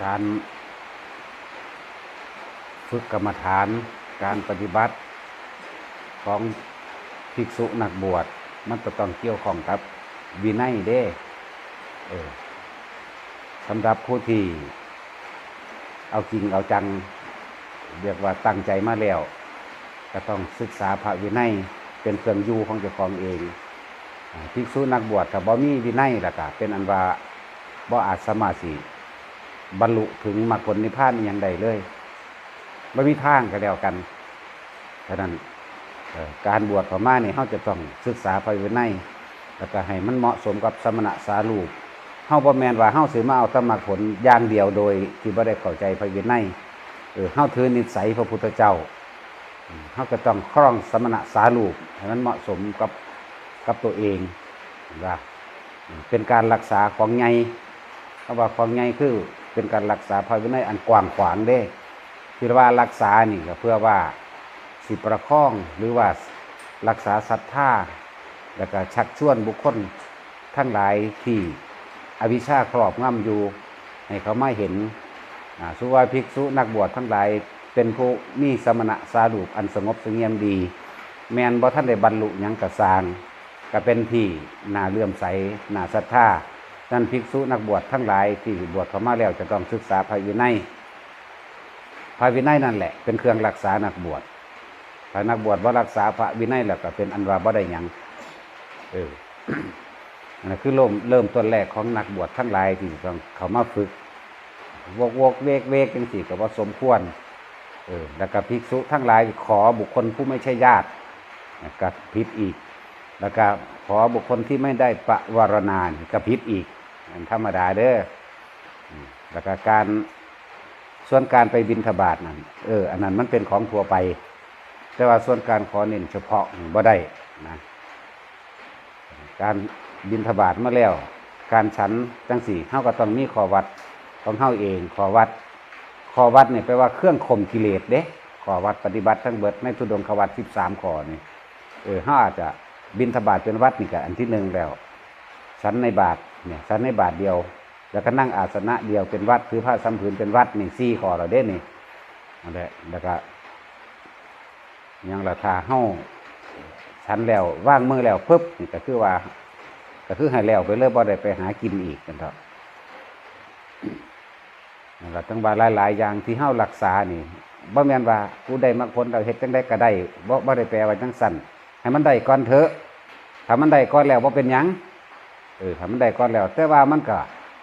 ການຝຶກກຳມະຖານ, ການປະຕິບັດຂອງພິກສຸນັກບວດ ມັນກໍຕ້ອງກ່ຽວຂ້ອງກັບວິໄນເດ້. ເອີ ສຳລັບຜູ້ທີ່ເອົາຈິງເອົາຈັງ, ເອີ້ນວ່າຕັ້ງໃຈມາແລ້ວ, ກໍຕ້ອງສຶກສາພະວິໄນເປັນເຄື່ອງຢູ່ຂອງເຈົ້າຂອງເອງ. ອາ ພິກສຸນັກບວດຖ້າບໍ່ມີວິໄນ ແລ້ວກໍເປັນອັນວ່າບໍ່ອາດສາມາດຊິບັນລຸເຖິງມັກຜົນນິບພານອີ່ຫຍັງໄດ້ເລີຍ, ບໍ່ມີທາງກໍແລ້ວກັນ. ສະນັ້ນ ເອີ ການບວດເຂົ້າມານີ້ ເຮົາຈະຕ້ອງສຶກສາພະວິໄນ ແລ້ວກໍໃຫ້ມັນເໝາະສົມກັບສະມະນະສາລູບ. ເຮົາບໍ່ແມ່ນວ່າເຮົາຊິມາເອົາແຕ່ມັກຜົນຢ່າງດຽວໂດຍທີ່ບໍ່ໄດ້ເຂົ້າໃຈພະວິໄນ. ເອີ ເຮົາຖືນິດໄສພະພຸດທະເຈົ້າ, ເຮົາກໍຕ້ອງຄອງສະມະນະສາລູບໃຫ້ມັນເໝາະສົມກັບ ກັບຕົວເອງ, ເຫັນບໍ່? ເປັນການຮັກສາຂອງໃຫຍ່. ຄຳວ່າຂອງໃຫຍ່ຄືເປັນການຮັກສາພະວິໄນອັນກວ້າງຂວາງເດ້. ທີ່ວ່າຮັກສານີ້ກໍເພື່ອວ່າຊິປະຄອງ ຫຼືວ່າຮັກສາສັດທາ ແລ້ວກໍຊັກຊວນບຸກຄົນທັງຫຼາຍທີ່ອະວິຊາຄລອບງຳຢູ່ ໃຫ້ເຂົາມາເຫັນ. ອາ ສຸວ່າພິກສຸນັກບວດທັງຫຼາຍເປັນຜູ້ມີສະມະນະສາລູບອັນສະຫງົບສະຫງຽມດີ, ແມ່ນບໍ່ທັນໄດ້ບັນລຸຫຍັງກໍຊ່າງ, ກໍເປັນທີ່ໜ້າເຫຼື້ອມໃສ, ໜ້າສັດທາ. ນັ້ນ ພິກສຸນັກບວດທັງຫຼາຍທີ່ບວດເຂົ້າມາແລ້ວ ຈະຕ້ອງສຶກສາພະວິໄນ. ພະວິໄນນັ້ນແຫຼະເປັນເຄື່ອງຮັກສານັກບວດ. ຖ້ານັກບວດບໍ່ຮັກສາພະວິໄນແລ້ວ ກໍເປັນອັນວ່າບໍ່ໄດ້ຫຍັງ. ເອີ ອັນນັ້ນຄືເລີ່ມ ເລີ່ມຕົ້ນແລກຂອງນັກບວດທັງຫຼາຍທີ່ຕ້ອງເຂົ້າມາຝຶກ ວົກໆເວກໆ ຈັ່ງຊີ້ກໍບໍ່ສົມຄວນ. ເອີ ແລ້ວກໍພິກສຸທັງຫຼາຍຂໍບຸກຄົນຜູ້ໄມ່ໃຊ່ຍາດ ກໍຜິດອີກ, ແລ້ວກໍຂໍບຸກຄົນທີ່ໄມ່ໄດ້ປະວາລະນາ ກໍຜິດອີກ, ອັນທຳມະດາເດີ. ອາ ແລ້ວກໍການ ສ່ວນການໄປບິນທະບາດນັ້ນ ເອີ ອັນນັ້ນມັນເປັນຂອງທົ່ວໄປ, ແຕ່ວ່າສ່ວນການຂໍເນັ້ນສະເພາະນີ້ບໍ່ໄດ້ນະ. ການບິນທະບາດມາແລ້ວ, ການສັນຈັ່ງຊີ້ ເຮົາກໍຕ້ອງມີຂໍ້ວັດຂອງເຮົາເອງ. ຂໍ້ວັດ ຂໍ້ວັດນີ້ແປວ່າເຄື່ອງຂົ່ມກິເລດເດ້. ຂໍ້ວັດປະຕິບັດທັງເບິດໃນທຸດົງຄະວັດສິບສາມຂໍ້ນີ້, ເອີ ເຮົາອາດຈະບິນທະບາດເປັນວັດນີ້ກໍອັນທີໜຶ່ງແລ້ວ, ສັນໃນບາດນີ້ ສັນໃນບາດດຽວ ແລ້ວກໍນັ່ງອາສະນະດຽວເປັນວັດ, ຖືຜ້າສາມຜືນເປັນວັດ, ນີ້ສີ່ຂໍ້ແລ້ວເດ້ນີ້. ນັ້ນແຫຼະ ແລ້ວກໍຫຍັງລະ ຖ້າເຮົາສັນແລ້ວ ວາງມືແລ້ວປຶບ ນີ້ກໍຄືວ່າ ກໍຄືໃຫ້ແລ້ວໄປເລີຍ, ບໍ່ໄດ້ໄປຫາກິນອີກ ຊັ້ນເຖາະ. ນັ້ນລະ ຈັ່ງວ່າຫຼາຍໆຢ່າງທີ່ເຮົາຮັກສານີ້ ບໍ່ແມ່ນວ່າຜູ້ໄດ້ມັກຜົນແລ້ວເຮັດຈັ່ງໃດກໍໄດ້, ບໍ່ ບໍ່ໄດ້ແປວ່າຈັ່ງຊັ້ນ. ໃຫ້ມັນໄດ້ກ່ອນເຖາະ, ຖ້າມັນໄດ້ກ່ອນແລ້ວບໍ່ເປັນຫຍັງ. ເອີ ຖ້າມັນໄດ້ກ່ອນແລ້ວ, ແຕ່ວ່າມັນກໍ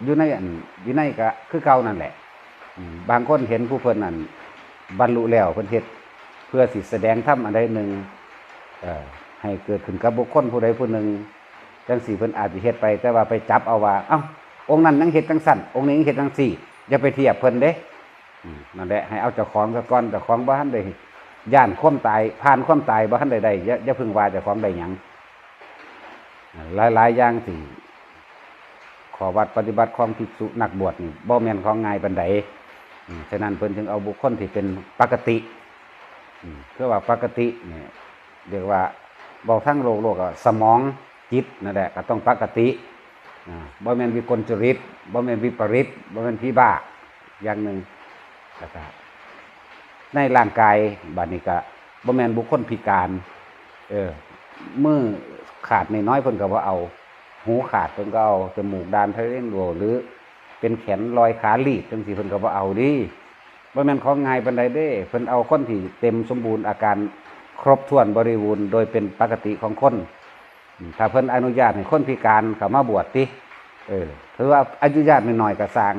ຢູ່ໃນອັນ ວິໄນກໍຄືເກົ່ານັ້ນແຫຼະ. ອືມ ບາງຄົນເຫັນຜູ້ເພິ່ນນັ້ນບັນລຸແລ້ວ ເພິ່ນເຮັດເພື່ອຊິສະແດງທຳອັນໃດໜຶ່ງ ເອີ ໃຫ້ເກີດຂຶ້ນກັບບຸກຄົນຜູ້ໃດຜູ້ໜຶ່ງ ຈັ່ງຊີ້ເພິ່ນອາດຊິເຮັດໄປ, ແຕ່ວ່າໄປຈັບເອົາວ່າ ເອົ້າ ອົງນັ້ນຍັງເຮັດຈັ່ງຊັ້ນ, ອົງນີ້ຍັງເຮັດຈັ່ງຊີ້, ຢ່າໄປທຽບເພິ່ນເດ້. ອືມ ນັ້ນແຫຼະ ໃຫ້ເອົາເຈົ້າຂອງຊະກ່ອນ, ເຈົ້າຂອງບໍ່ທັນໄດ້ຢ້ານຄວາມຕາຍ, ຜ່ານຄວາມຕາຍບໍ່ທັນໄດ້ໄດ້, ຢ່າ ຢ່າເພິ່ງວ່າເຈົ້າຂອງໄດ້ຫຍັງ. ຫຼາຍໆຢ່າງທີ່ຂໍ້ວັດປະຕິບັດຂອງພິກສຸນັກບວດນີ້ ບໍ່ແມ່ນຂອງງ່າຍປານໃດ. ອືມ ສະນັ້ນເພິ່ນຈຶ່ງເອົາບຸກຄົນທີ່ເປັນປະກະຕິ, ອືມ ຄືວ່າປະກະຕິນີ້ ເອີ້ນວ່າ ເວົ້າທາງໂລກໆ ກໍສະໝອງຈິດນັ້ນແຫຼະ ກໍຕ້ອງປະກະຕິ, ອາ ບໍ່ແມ່ນວິກົນຈະລິດ, ບໍ່ແມ່ນວິປະລິດ, ບໍ່ແມ່ນຜີບ້າຢ່າງໜຶ່ງ. ແລ້ວກໍໃນຮ່າງກາຍ ບາດນີ້ກໍບໍ່ແມ່ນບຸກຄົນພິການ, ເອີ ມືຂາດນ້ອຍໆ ເພິ່ນກໍບໍ່ເອົາ, ຫູຂາດເພິ່ນກໍເອົາ, ຈະມູກດ້ານທະເລນໂຫວ ຫຼື ເປັນແຂນລອຍຂາລີບ ຈັ່ງຊີ້ເພິ່ນກໍບໍ່ເອົາເດ້. ບໍ່ແມ່ນຂອງງ່າຍປານໃດເດ້. ເພິ່ນເອົາຄົນທີ່ເຕັມສົມບູນ ອາການຄົບຖ້ວນບໍລິບູນ ໂດຍເປັນປະກະຕິຂອງຄົນ. ຖ້າເພິ່ນອະນຸຍາດໃຫ້ຄົນພິການເຂົ້າມາບວດຕິ, ເອີ ຖືວ່າອະນຸຍາດໜ້ອຍໆກໍຊ່າງ,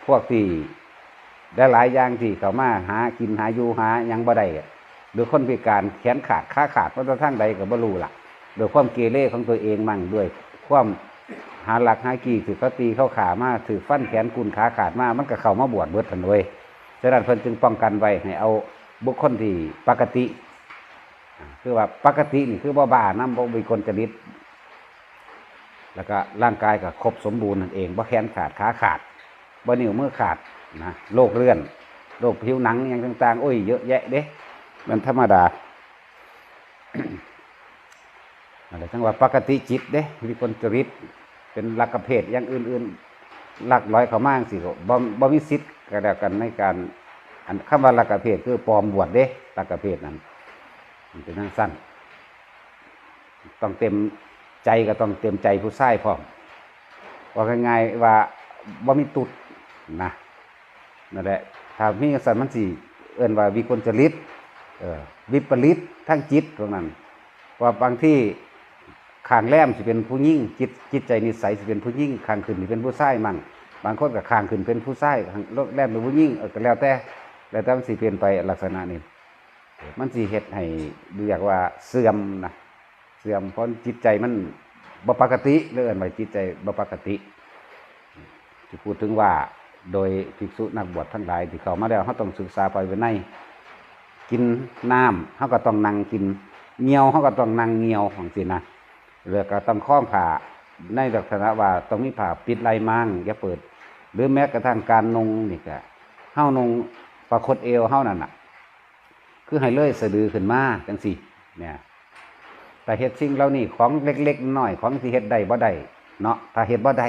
ພວກທີ່ຫຼາຍໆຢ່າງທີ່ເຂົ້າມາຫາກິນຫາຢູ່ຫາຫຍັງບໍ່ໄດ້ ຫຼືຄົນພິການແຂນຂາດຂາຂາດມາແຕ່ທາງໃດກໍບໍ່ຮູ້ລະ, ດ້ວຍຄວາມເກເລຂອງຕົວເອງມັ້ງ, ດ້ວຍຄວາມຫາລັກຫາກີ້ ຖືກເຂົາຕີເຂົາຂ້າມາ, ຖືກຟັນແຂນກຸ້ນຂາຂາດມາ, ມັນກໍເຂົ້າມາບວດເບິດຫັ້ນເວີຍ. ສະນັ້ນເພິ່ນຈຶ່ງປ້ອງກັນໄວ້ໃຫ້ເອົາບຸກຄົນທີ່ປະກະຕິ, ຄືວ່າປະກະຕິນີ້ຄືບໍ່ບ້ານຳ, ບໍ່ວິກົນຈະລິດ, ແລ້ວກໍຮ່າງກາຍກໍຄົບສົມບູນນັ້ນເອງ, ບໍ່ແຂນຂາດຂາຂາດ, ບໍ່ນິ້ວມືຂາດນະ, ໂລກເລື່ອນ, ໂລກຜິວໜັງຫຍັງຕ່າງໆ, ໂອ້ຍ ເຍອະແຍະເດ້, ມັນທຳມະດາ. ນັ້ນແຫຼະ ຈັ່ງວ່າປະກະຕິຈິດເດ້, ວິກົນຈະລິດ, ເປັນລັກກະເພດຢ່າງອື່ນໆ, ລັກລອຍເຂົ້າມາຈັ່ງຊີ້ ກໍບໍ່ ບໍ່ມີສິດກໍແລ້ວກັນໃນການ ອັນ ຄຳວ່າລັກກະເພດຄືປອມບວດເດ້ ລັກກະເພດນັ້ນ ມັນເປັນຈັ່ງຊັ້ນ ຕ້ອງເຕັມໃຈ ກໍຕ້ອງເຕັມໃຈຜູ້ຊາຍພ້ອມ ເວົ້າງ່າຍໆວ່າບໍ່ມີຕຸດນະ ນັ້ນແຫຼະ ຖ້າມີຈັ່ງຊັ້ນມັນຊິເອີ້ນວ່າວິກົນຈະລິດ ເອີ ວິປະລິດທາງຈິດພວກນັ້ນ ເພາະວ່າບາງທີຂ້າງແລມຊິເປັນຜູ້ຍິງ ຈິດ ຈິດໃຈນິໄສຊິເປັນຜູ້ຍິງ ຂ້າງຂຶ້ນຊິເປັນຜູ້ຊາຍມັ້ງ ບາງຄົນກໍຂ້າງຂຶ້ນເປັນຜູ້ຊາຍ ຂ້າງແລມເປັນຜູ້ຍິງ ເອີ ກໍແລ້ວແຕ່ ແລ້ວແຕ່ມັນຊິເປັນໄປລັກສະນະນີ້ ມັນຊິເຮັດໃຫ້ ເອີ້ນວ່າເສື່ອມນະ ເສື່ອມ ເພາະຈິດໃຈມັນບໍ່ປົກກະຕິ ເລີຍເອີ້ນວ່າຈິດໃຈບໍ່ປົກກະຕິ ທີ່ພູດເຖິງວ່າ ໂດຍພິກສຸນັກບວດທັງຫຼາຍທີ່ເຂົ້າມາແລ້ວ ເຮົາຕ້ອງສຶກສາພະວິໄນ ກິນນ້ຳເຮົາກໍຕ້ອງນັ່ງກິນ ຍ່ຽວເຮົາກໍຕ້ອງນັ່ງຍ່ຽວ ຈັ່ງຊີ້ນະ ແລ້ວກໍຕ້ອງຄອງຜ້າໃນລັກສະນະວ່າຕ້ອງມີຜ້າປິດໄຫຼ່ມ້າງ ຢ່າເປີດ ຫຼືແມ້ກະທັ້ງການນຸ່ງນີ້ກະ ເຮົານຸ່ງປາຄົດເອວເຮົານັ້ນນະ ຄືໃຫ້ເລີຍສະດືຂຶ້ນມາຈັ່ງຊີ້ ແມ່ນ ຖ້າເຮັດສິ່ງເຫຼົ່ານີ້ ຂອງເລັກໆນ້ອຍໆ ຂອງທີ່ເຮັດໄດ້ບໍ່ໄດ້ເນາະ ຖ້າເຮັດບໍ່ໄດ້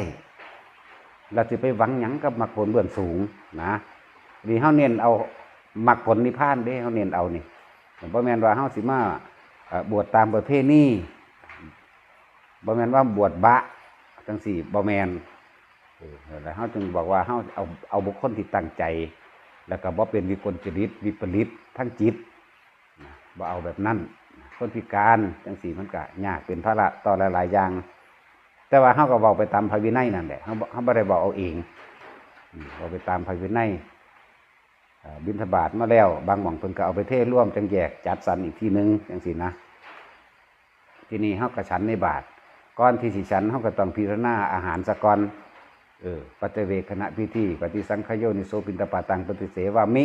ແລ້ວຊິໄປຫວັງຫຍັງກັບມັກຜົນເບື້ອງສູງນະ ນີ້ເຮົາເນັ້ນເອົາມັກຜົນນິບພານເດ້ ເຮົາເນັ້ນເອົານີ້ ບໍ່ແມ່ນວ່າເຮົາຊິມາ ເອີ ບວດຕາມປະເພນີ ບໍ່ແມ່ນວ່າບວດບະຈັ່ງຊີ້ ບໍ່ແມ່ນ ເອີ ແລ້ວເຮົາຈຶ່ງບອກວ່າເຮົາເອົາ ເອົາບຸກຄົນທີ່ຕັ້ງໃຈ ແລ້ວກໍບໍ່ເປັນວິກົນຈະລິດ ວິປະລິດທາງຈິດນະ ບໍ່ເອົາແບບນັ້ນ ຄົນພິການຈັ່ງຊີ້ມັນກໍຍາກ ເປັນພາລະຕໍ່ຫຼາຍໆຢ່າງ ແຕ່ວ່າເຮົາກໍເວົ້າໄປຕາມພະວິໄນນັ້ນແຫຼະ ເຮົາບໍ່ ເຮົາບໍ່ໄດ້ເວົ້າເອົາເອງ ເວົ້າໄປຕາມພະວິໄນ ເອີ ບິນທະບາດມາແລ້ວ ບາງໝ່ອງເພິ່ນກໍເອົາໄປເທລວມ ຈັ່ງແຍກຈັດສັນອີກທີໜຶ່ງຈັ່ງຊີ້ນະ ທີນີ້ເຮົາກໍສັນໃນບາດ ກ່ອນທີ່ຊິສັນເຮົາກໍຕ້ອງພິຈາລະນາອາຫານສາກ່ອນ ເອີ ປັດຈະເວກຂະນະພິທີ ປະຕິສັງຂະໂຍນິໂສ ປິນຕະປາຕັງປະຕິເສວາມິ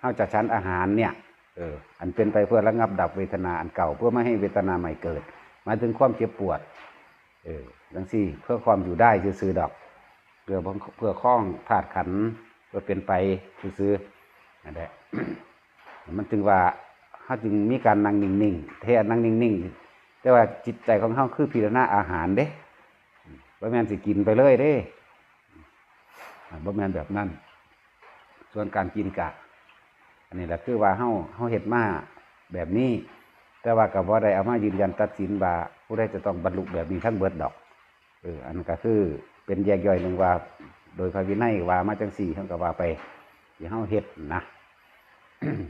ເຮົາຈະສັນອາຫານເນ່ຍ ເອີ ອັນເປັນໄປເພື່ອລະງັບດັບເວທະນາອັນເກົ່າ ເພື່ອບໍ່ໃຫ້ເວທະນາໃໝ່ເກີດ ໝາຍເຖິງຄວາມເຈັບປວດ ເອີ ຈັ່ງຊີ້ ເພື່ອຄວາມຢູ່ໄດ້ຊື່ໆດອກ ເພື່ອ ເພື່ອຄອງທາດຂັນ ເພື່ອເປັນໄປຊື່ໆ ນັ້ນແຫຼະ ມັນຈຶ່ງວ່າ ເຮົາຈຶ່ງມີການນັ່ງນິ່ງໆ ແທ້ນັ່ງນິ່ງໆ ແຕ່ວ່າຈິດໃຈຂອງເຮົາຄືພິຈາລະນາອາຫານເດ້ ບໍ່ແມ່ນຊິກິນໄປເລີຍເດ້ ບໍ່ແມ່ນແບບນັ້ນ ສ່ວນການກິນກະ ອັນນີ້ລະຄືວ່າເຮົາ ເຮົາເຮັດມາແບບນີ້ ແຕ່ວ່າກໍບໍ່ໄດ້ເອົາມາຢືນຢັນຕັດສິນວ່າຜູ້ໃດຈະຕ້ອງບັນລຸແບບນີ້ທັງເບິດດອກ ເອີ ອັນນັ້ນກໍຄືເປັນແຍກຍ່ອຍໜຶ່ງວ່າ ໂດຍພະວິໄນວ່າມາຈັ່ງຊີ້ ເຮົາກໍວ່າໄປທີ່ເຮົາເຮັດນະ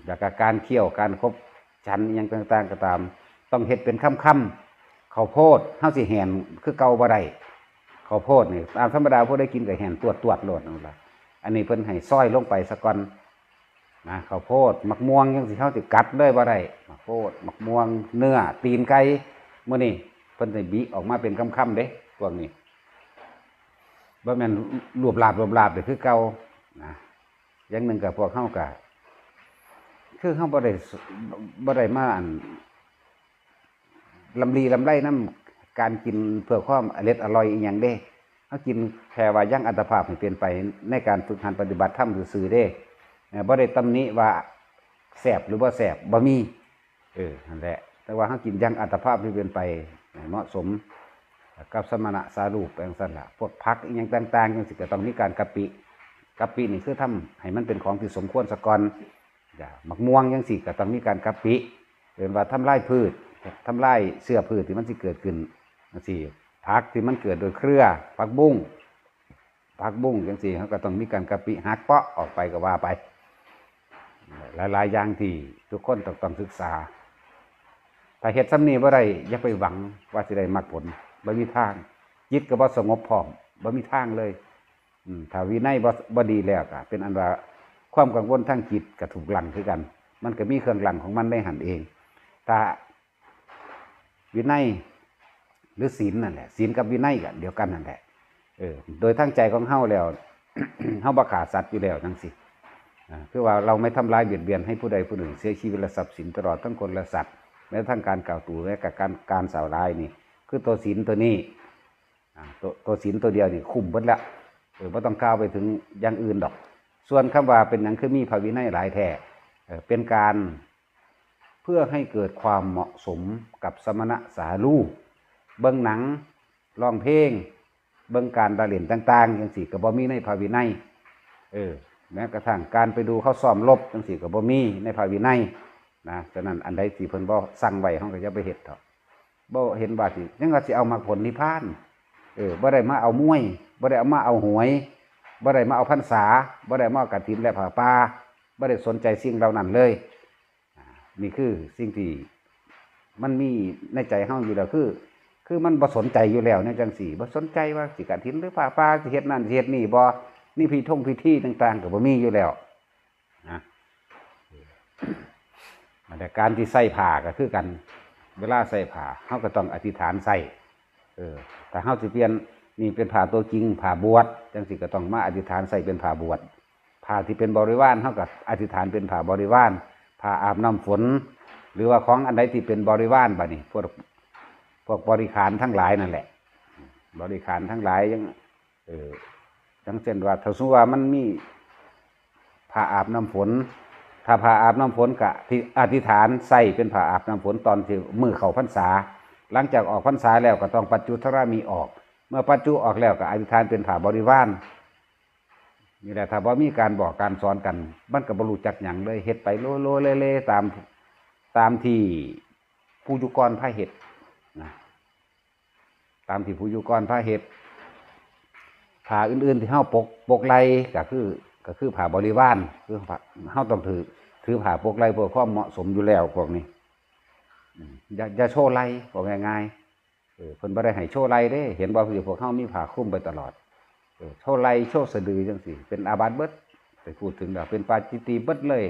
ແລ້ວກໍການຄ້ຽວ ການຂົບ ສັນອີ່ຫຍັງຕ່າງໆກໍຕາມ ຕ້ອງເຮັດເປັນຄຳໆ ເຂົ້າໂພດເຮົາຊິແຫ້ນຄືເກົ່າບໍ່ໄດ້ ເຂົ້າໂພດນີ້ຕາມທຳມະດາຜູ້ໃດກິນກໍແຫ້ນຕວດໆໂລດນັ້ນລະ ອັນນີ້ເພິ່ນໃຫ້ຊອຍລົງໄປສາກ່ອນນະ ເຂົ້າໂພດ ໝາກມ່ວງຈັ່ງຊີ້ເຮົາຊິກັດເລີຍບໍ່ໄດ້ ໝາກໂພດ ໝາກມ່ວງ ເນື້ອ ຕີນໄກ່ ມື້ນີ້ເພິ່ນຊິບິອອກມາເປັນຄຳໆເດ້ ພວກນີ້ ບໍ່ແມ່ນລວບລາບໆເດ້ຄືເກົ່ານະ ຢ່າງໜຶ່ງກໍພວກເຮົາກໍ ຄືເຮົາບໍ່ໄດ້ ບໍ່ໄດ້ມາອັນ ລຳລີລຳໄລນຳການກິນເພື່ອຄວາມອະເລັດອະລ່ອຍອີ່ຫຍັງເດ້ ເຮົາກິນແຄ່ວ່າຍັງອັດຕະພາບໃຫ້ເປັນໄປໃນການຝຶກຫັດປະຕິບັດທຳຊື່ໆເດ້ ເອີ ບໍ່ໄດ້ຕຳໜິວ່າແຊບຫຼືບໍ່ແຊບ ບໍ່ມີ ເອີ ຫັ້ນແຫຼະ ແຕ່ວ່າເຮົາກິນຢ່າງອັດຕະພາບທີ່ເປັນໄປໃຫ້ເໝາະສົມກັບສະມະນະສາລູບ ຈັ່ງຊັ້ນລະ ພວກຜັກອີ່ຫຍັງຕ່າງໆ ຈັ່ງຊີ້ກໍຕ້ອງມີການກະປິ ກະປິນີ້ຄືທຳໃຫ້ມັນເປັນຂອງທີ່ສົມຄວນສາກ່ອນ ຢ່າ ໝາກມ່ວງຈັ່ງຊີ້ກໍຕ້ອງມີການກະປິ ເອີ້ນວ່າທຳລາຍພືດ ທຳລາຍເຊື້ອພືດທີ່ມັນຊິເກີດຂຶ້ນຈັ່ງຊີ້ ຜັກທີ່ມັນເກີດໂດຍເຄືອ ຜັກບຸ້ງ ຜັກບຸ້ງຈັ່ງຊີ້ ເຮົາກໍຕ້ອງມີການກະປິຫັກເປາະອອກໄປກໍວ່າໄປ ຫຼາຍໆຢ່າງທີ່ທຸກຄົນຕ້ອງ ຕ້ອງສຶກສາ ຖ້າເຮັດສ່ຳນີ້ບໍ່ໄດ້ ຢ່າໄປຫວັງວ່າຊິໄດ້ມັກຜົນ ບໍ່ມີທາງ ຈິດກໍບໍ່ສະຫງົບພ້ອມ ບໍ່ມີທາງເລີຍ ອືມ ຖ້າວິໄນບໍ່ ບໍ່ດີແລ້ວ ກໍເປັນອັນວ່າຄວາມກັງວົນທາງຈິດກໍຖືກຫຼັ່ງຄືກັນ ມັນກໍມີເຄື່ອງຫຼັ່ງຂອງມັນໃນຫັ້ນເອງ ຖ້າ ວິໄນ ຫຼື ສິນນັ້ນແຫຼະ ສິນກັບວິໄນກໍດຽວກັນນັ້ນແຫຼະ ເອີ ໂດຍທາງໃຈຂອງເຮົາແລ້ວ ເຮົາບໍ່ຂ້າສັດຢູ່ແລ້ວຈັ່ງຊີ້ ອາ ຄືວ່າເຮົາໄມ່ທຳລາຍບຽດບຽນໃຫ້ຜູ້ໃດຜູ້ໜຶ່ງເສຍຊີວິດ ແລະ ຊັບສິນ ຕະຫຼອດທັງຄົນ ແລະ ສັດ ແມ້ກະທັ່ງການກ່າວຕູ ແລະ ກະການ ການສ້າວລາຍນີ້ ຄືໂຕສິນໂຕນີ້ ອາ ໂຕ ໂຕສິນໂຕດຽວນີ້ຄຸ້ມເບິດລະ ເອີ ບໍ່ຕ້ອງກ່າວໄປເຖິງຢ່າງອື່ນດອກ ສ່ວນຄຳວ່າເປັນຫຍັງຄືມີພະວິໄນຫຼາຍແທ້ ເອີ ເປັນການ ເພື່ອໃຫ້ເກີດຄວາມເໝາະສົມກັບສະມະນະສາລູ ເບິ່ງໜັງ ຮ້ອງເພງ ເບິ່ງການລະຫຼິ້ນຕ່າງໆ ຈັ່ງຊີ້ກໍບໍ່ມີໃນພະວິໄນ. ເອີ ແມ້ກະທັ້ງການໄປດູເຂົາຊ້ອມລົບ ຈັ່ງຊີ້ກໍບໍ່ມີໃນພະວິໄນນະ. ສະນັ້ນ ອັນໃດທີ່ເພິ່ນບໍ່ສັ່ງໄວ້ ເຮົາກໍຢ່າໄປເຮັດເຖາະ. ບໍ່ເຫັນວ່າຊິ ຍັງວ່າຊິເອົາມັກຜົນນິບພານ. ເອີ ບໍ່ໄດ້ມາເອົາມວຍ, ບໍ່ໄດ້ເອົາມາເອົາຫວຍ, ບໍ່ໄດ້ມາເອົາພັນສາ, ບໍ່ໄດ້ມາເອົາກະຖິນ ແລະ ຜ້າປ່າ, ບໍ່ໄດ້ສົນໃຈສິ່ງເຫຼົ່ານັ້ນເລີຍ. ອາ ນີ້ຄືສິ່ງທີ່ມັນມີໃນໃຈເຮົາຢູ່ແລ້ວ ຄື ຄືມັນບໍ່ສົນໃຈຢູ່ແລ້ວແນວຈັ່ງຊີ້, ບໍ່ສົນໃຈວ່າຊິກະຖິນ ຫຼື ຜ້າປ່າ ຊິເຮັດນັ້ນຊິເຮັດນີ້ບໍ່, ມີພິທົງພິທີຕ່າງໆ ກໍບໍ່ມີຢູ່ແລ້ວນະ. ແລະ ການທີ່ໃສ່ຜ້າກໍຄືກັນ, ເວລາໃສ່ຜ້າ ເຮົາກໍຕ້ອງອະທິຖານໃສ່. ເອີ ຖ້າເຮົາຊິປ່ຽນ ນີ້ເປັນຜ້າຕົວຈິງ ຜ້າບວດ ຈັ່ງຊີ້ ກໍຕ້ອງມາອະທິຖານໃສ່ເປັນຜ້າບວດ. ຜ້າທີ່ເປັນບໍລິວານ ເຮົາກໍອະທິຖານເປັນຜ້າບໍລິວານ, ຜ້າອາບນ້ຳຝົນ ຫຼືວ່າຂອງອັນໃດທີ່ເປັນບໍລິວານ. ບາດນີ້ ພວກ ພວກບໍລິຂານທັງຫຼາຍນັ້ນແຫຼະ, ບໍລິຂານທັງຫຼາຍ ຢ່າງ ເອີ ຢ່າງເຊັ່ນວ່າ ຖ້າສົມມຸດວ່າມັນມີຜ້າອາບນ້ຳຝົນ, ຖ້າຜ້າອາບນ້ຳຝົນກະທີ່ອະທິຖານໃສ່ເປັນຜ້າອາບນ້ຳຝົນຕອນທີ່ມື້ເຂົ້າພັນສາ, ຫຼັງຈາກອອກພັນສາແລ້ວກໍຕ້ອງປັດຈຸທາຣາມິອອກ, ເມື່ອປັດຈຸອອກແລ້ວກໍອະທິຖານເປັນຜ້າບໍລິວານ. ນີ້ແຫຼະ ຖ້າບໍ່ມີການບອກການສອນກັນ ມັນກໍບໍ່ຮູ້ຈັກຫຍັງເລີຍ, ເຮັດໄປໂລໆເລໆ ຕາມ ຕາມທີ່ຜູ້ຢູ່ກ່ອນພາເຮັດນະ. ຕາມທີ່ຜູ້ຢູ່ກ່ອນພາເຮັດ. ຜ້າອື່ນໆທີ່ເຮົາປົກ ປົກໄຫຼ່ກໍຄື ກໍຄືຜ້າບໍລິວານ, ຄືເຮົາຕ້ອງຖື ຖືຜ້າປົກໄຫຼ່ເພື່ອຄວາມເໝາະສົມຢູ່ແລ້ວພວກນີ້. ອືມ ຢ່າ ຢ່າໂຊໄຫຼ່ ເວົ້າງ່າຍໆ. ເອີ ເພິ່ນບໍ່ໄດ້ໃຫ້ໂຊໄຫຼ່ເດ້, ເຫັນບໍ່ ພວກເຮົາມີຜ້າຄຸມໄປຕະຫຼອດ. ເອີ ໂຊໄຫຼ່ໂຊສະດືຈັ່ງຊີ້ ເປັນອາບັດເບິດ. ໄປ ພູດເຖິງແລ້ວ ເປັນປາຈິດຕີເບິດເລີຍ,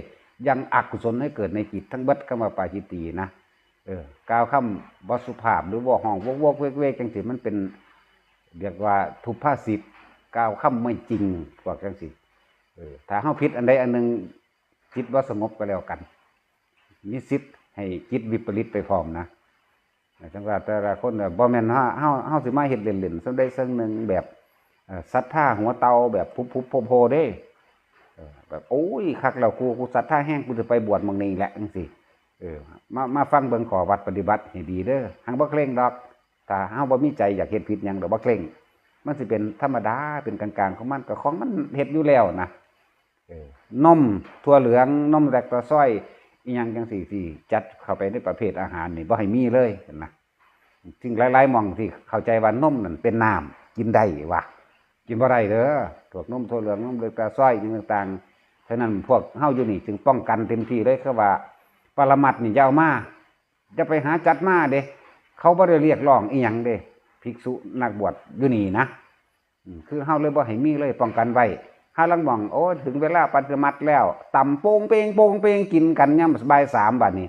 ຍັງອະກຸສົນໃຫ້ເກີດໃນຈິດທັງເບິດ, ຄຳວ່າປາຈິດຕີນະ. ເອີ ກ່າວຄຳບໍ່ສຸພາບ ຫຼື ເວົ້າຮ້ອງໂວກໆເວກໆ ຈັ່ງຊີ້ ມັນເປັນ ຮຽກວ່າທຸບພາສິດ, ກ່າວຄຳໄມ່ຈິງ ພວກຈັ່ງຊີ້. ເອີ ຖ້າເຮົາຜິດອັນໃດອັນໜຶ່ງ, ຈິດບໍ່ສະຫງົບກໍແລ້ວກັນ, ມີສິດໃຫ້ຈິດວິປະລິດໄປພ້ອມນະ. ຈັ່ງວ່າແຕ່ລະຄົນ ບໍ່ແມ່ນເຮົາ ເຮົາ ເຮົາຊິມາເຮັດເລ່ນໆ ສ່ຳໃດສ່ຳໜຶ່ງ ແບບ ເອີ ສັດທາຫົວເຕົ່າ ແບບຜຸບໆໂພໆເດ້. ເອີ ແບບ ໂອ້ຍ ຄັກແລ້ວ ກູ ກູສັດທາແຮງ ກູຈະໄປບວດໝ່ອງນີ້ແຫຼະ ຈັ່ງຊີ້. ເອີ ມາ ມາຟັງເບິ່ງຂໍ້ວັດປະຕິບັດໃຫ້ດີເດີ, ຫາກບໍ່ເຄັ່ງດອກ. ຖ້າເຮົາບໍ່ມີໃຈຢາກເຮັດຜິດຫຍັງດອກ ບໍ່ເຄັ່ງ, ມັນຊິເປັນທຳມະດາ ເປັນກາງໆຂອງມັນ, ກໍຂອງມັນເຮັດຢູ່ແລ້ວນະ. ເອີ ນົມຖົ່ວເຫຼືອງ, ນົມແລັກໂຕຊອຍ ອີ່ຫຍັງຈັ່ງຊີ້ ທີ່ຈັດເຂົ້າໄປໃນປະເພດອາຫານນີ້ ບໍ່ໃຫ້ມີເລີຍນະ. ສິ່ງຫຼາຍໆໝ່ອງທີ່ເຂົ້າໃຈວ່ານົມນັ້ນເປັນນ້ຳ ກິນໄດ້ວະ, ກິນບໍ່ໄດ້ເດີ. ພວກນົມຖົ່ວເຫຼືອງ, ນົມແລັກໂຕຊອຍ ອີ່ຫຍັງຕ່າງໆ. ສະນັ້ນ ພວກເຮົາຢູ່ນີ້ຈຶ່ງປ້ອງກັນເຕັມທີ່ເລີຍ, ຄືວ່າປະລະມັດນີ້ຢ່າເອົາມາ, ຢ່າໄປຫາຈັດມາເດ້. ເຂົາບໍ່ໄດ້ຮຽກຮ້ອງອີ່ຫຍັງເດ້, ພິກສຸນັກບວດຢູ່ນີ້ນະ. ອືມ ຄືເຮົາເລີຍບໍ່ໃຫ້ມີເລີຍ, ປ້ອງກັນໄວ້. ຫາລາງໝ່ອງ ໂອ້ຍ ເຖິງເວລາປະຕິບັດແລ້ວ ຕຳໂປ່ງເປງໂປ່ງເປງ ກິນກັນຍາມບ່າຍສາມ ບາດນີ້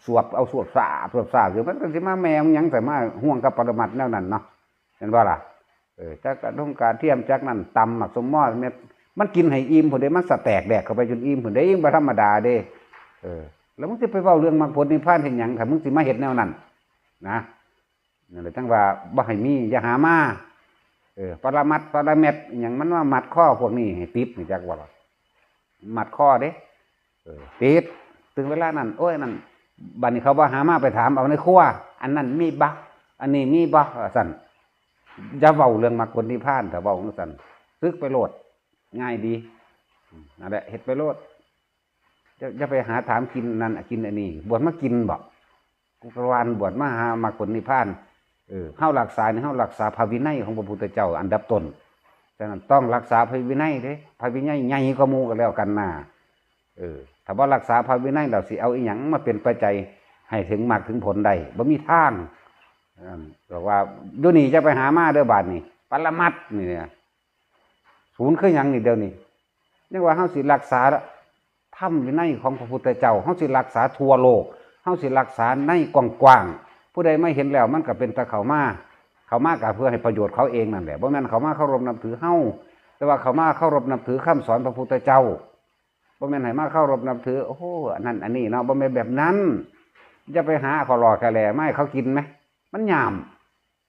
ສວບເອົາ ສວບສາບ ສວບສາບຢູ່, ມັນກໍຊິມາແມ່ນຫຍັງ ແຕ່ມາຮ່ວງກັບປະລະມັດແນວນັ້ນເນາະ, ແມ່ນບໍ່ລະ? ເອີ ຈັກກະດົງກະທຽມ ຈັກນັ້ນ ຕຳໝາກສົມມໍເມັດ, ມັນກິນໃຫ້ອີ່ມພຸ້ນເດ້, ມັນສະແຕກແດກເຂົ້າໄປຈົນອີ່ມພຸ້ນເດ້, ບໍ່ທຳມະດາເດ້. ເອີ ແລ້ວມຶງຊິໄປເວົ້າເລື່ອງມັກຜົນນິບພານເຮັດຫຍັງ ຖ້າມຶງຊິມາເຮັດແນວນັ້ນນະ? ນັ້ນແຫຼະ ຈັ່ງວ່າບໍ່ໃຫ້ມີ ຢ່າຫາມາ. ເອີ ປະລະມັດ ປະລະແມັດ ອີ່ຫຍັງ ມັນມາມັດຄໍພວກນີ້ໃຫ້ຕິດ ຮູ້ຈັກບໍ່ລະ? ມັດຄໍເດ້. ເອີ ຕິດ. ເຖິງເວລານັ້ນ ໂອ້ຍ ນັ້ນ ບັດນີ້ເຂົາບໍ່ຫາມາ ໄປຖາມເອົາໃນຄົວ ອັນນັ້ນມີບໍ່? ອັນນີ້ມີບໍ່? ວ່າຊັ້ນ. ຢ່າເວົ້າເລື່ອງມັກຜົນນິບພານ, ຖ້າເວົ້າຈັ່ງຊັ້ນ ສຶກໄປໂລດ, ງ່າຍດີ. ນັ້ນແຫຼະ ເຮັດໄປໂລດ. ຢ່າ ຢ່າໄປຫາຖາມກິນອັນນັ້ນ ກິນອັນນີ້. ບວດມາກິນບໍ? ກູກະວານບວດມາຫາມັກຜົນນິບພານ. ເອີ ເຮົາຮັກສານີ້ ເຮົາຮັກສາພະວິໄນຂອງພະພຸດທະເຈົ້າອັນດັບຕົ້ນ. ສະນັ້ນ ຕ້ອງຮັກສາພະວິໄນເດ້, ພະວິໄນໃຫຍ່ກວ່າໝູ່ກໍແລ້ວກັນນາ. ເອີ ຖ້າບໍ່ຮັກສາພະວິໄນແລ້ວ ຊິເອົາອີ່ຫຍັງມາເປັນປັດໄຈໃຫ້ເຖິງມັກເຖິງຜົນໄດ້? ບໍ່ມີທາງ. ເອີ ບອກວ່າ ຢູ່ນີ້ຢ່າໄປຫາມາເດີ ບາດນີ້ ປະລະມັດນີ້ ສູນຄືຫຍັງນີ້ດຽວນີ້? ຍັງວ່າເຮົາຊິຮັກສາທຳວິໄນຂອງພະພຸດທະເຈົ້າ, ເຮົາຊິຮັກສາທົ່ວໂລກ, ເຮົາຊິຮັກສາໃນກວ້າງໆ. ຜູ້ໃດມາເຫັນແລ້ວມັນກໍເປັນຕາເຂົ້າມາ, ເຂົ້າມາກໍເພື່ອໃຫ້ປະໂຫຍດເຂົາເອງນັ້ນແຫຼະ, ບໍ່ແມ່ນເຂົ້າມາເຄົາລົບນັບຖືເຮົາ, ແຕ່ວ່າເຂົ້າມາເຄົາລົບນັບຖືຄຳສອນພະພຸດທະເຈົ້າ. ບໍ່ແມ່ນໃຫ້ມາເຄົາລົບນັບຖື ໂອ້ ອັນນັ້ນອັນນີ້ເນາະ, ບໍ່ແມ່ນແບບນັ້ນ. ຢ່າໄປຫາຂ້ອຍຫຼໍ່ແຄ່ແຫຼມາໃຫ້ເຂົາກິນແມ, ມັນຫຍາມ.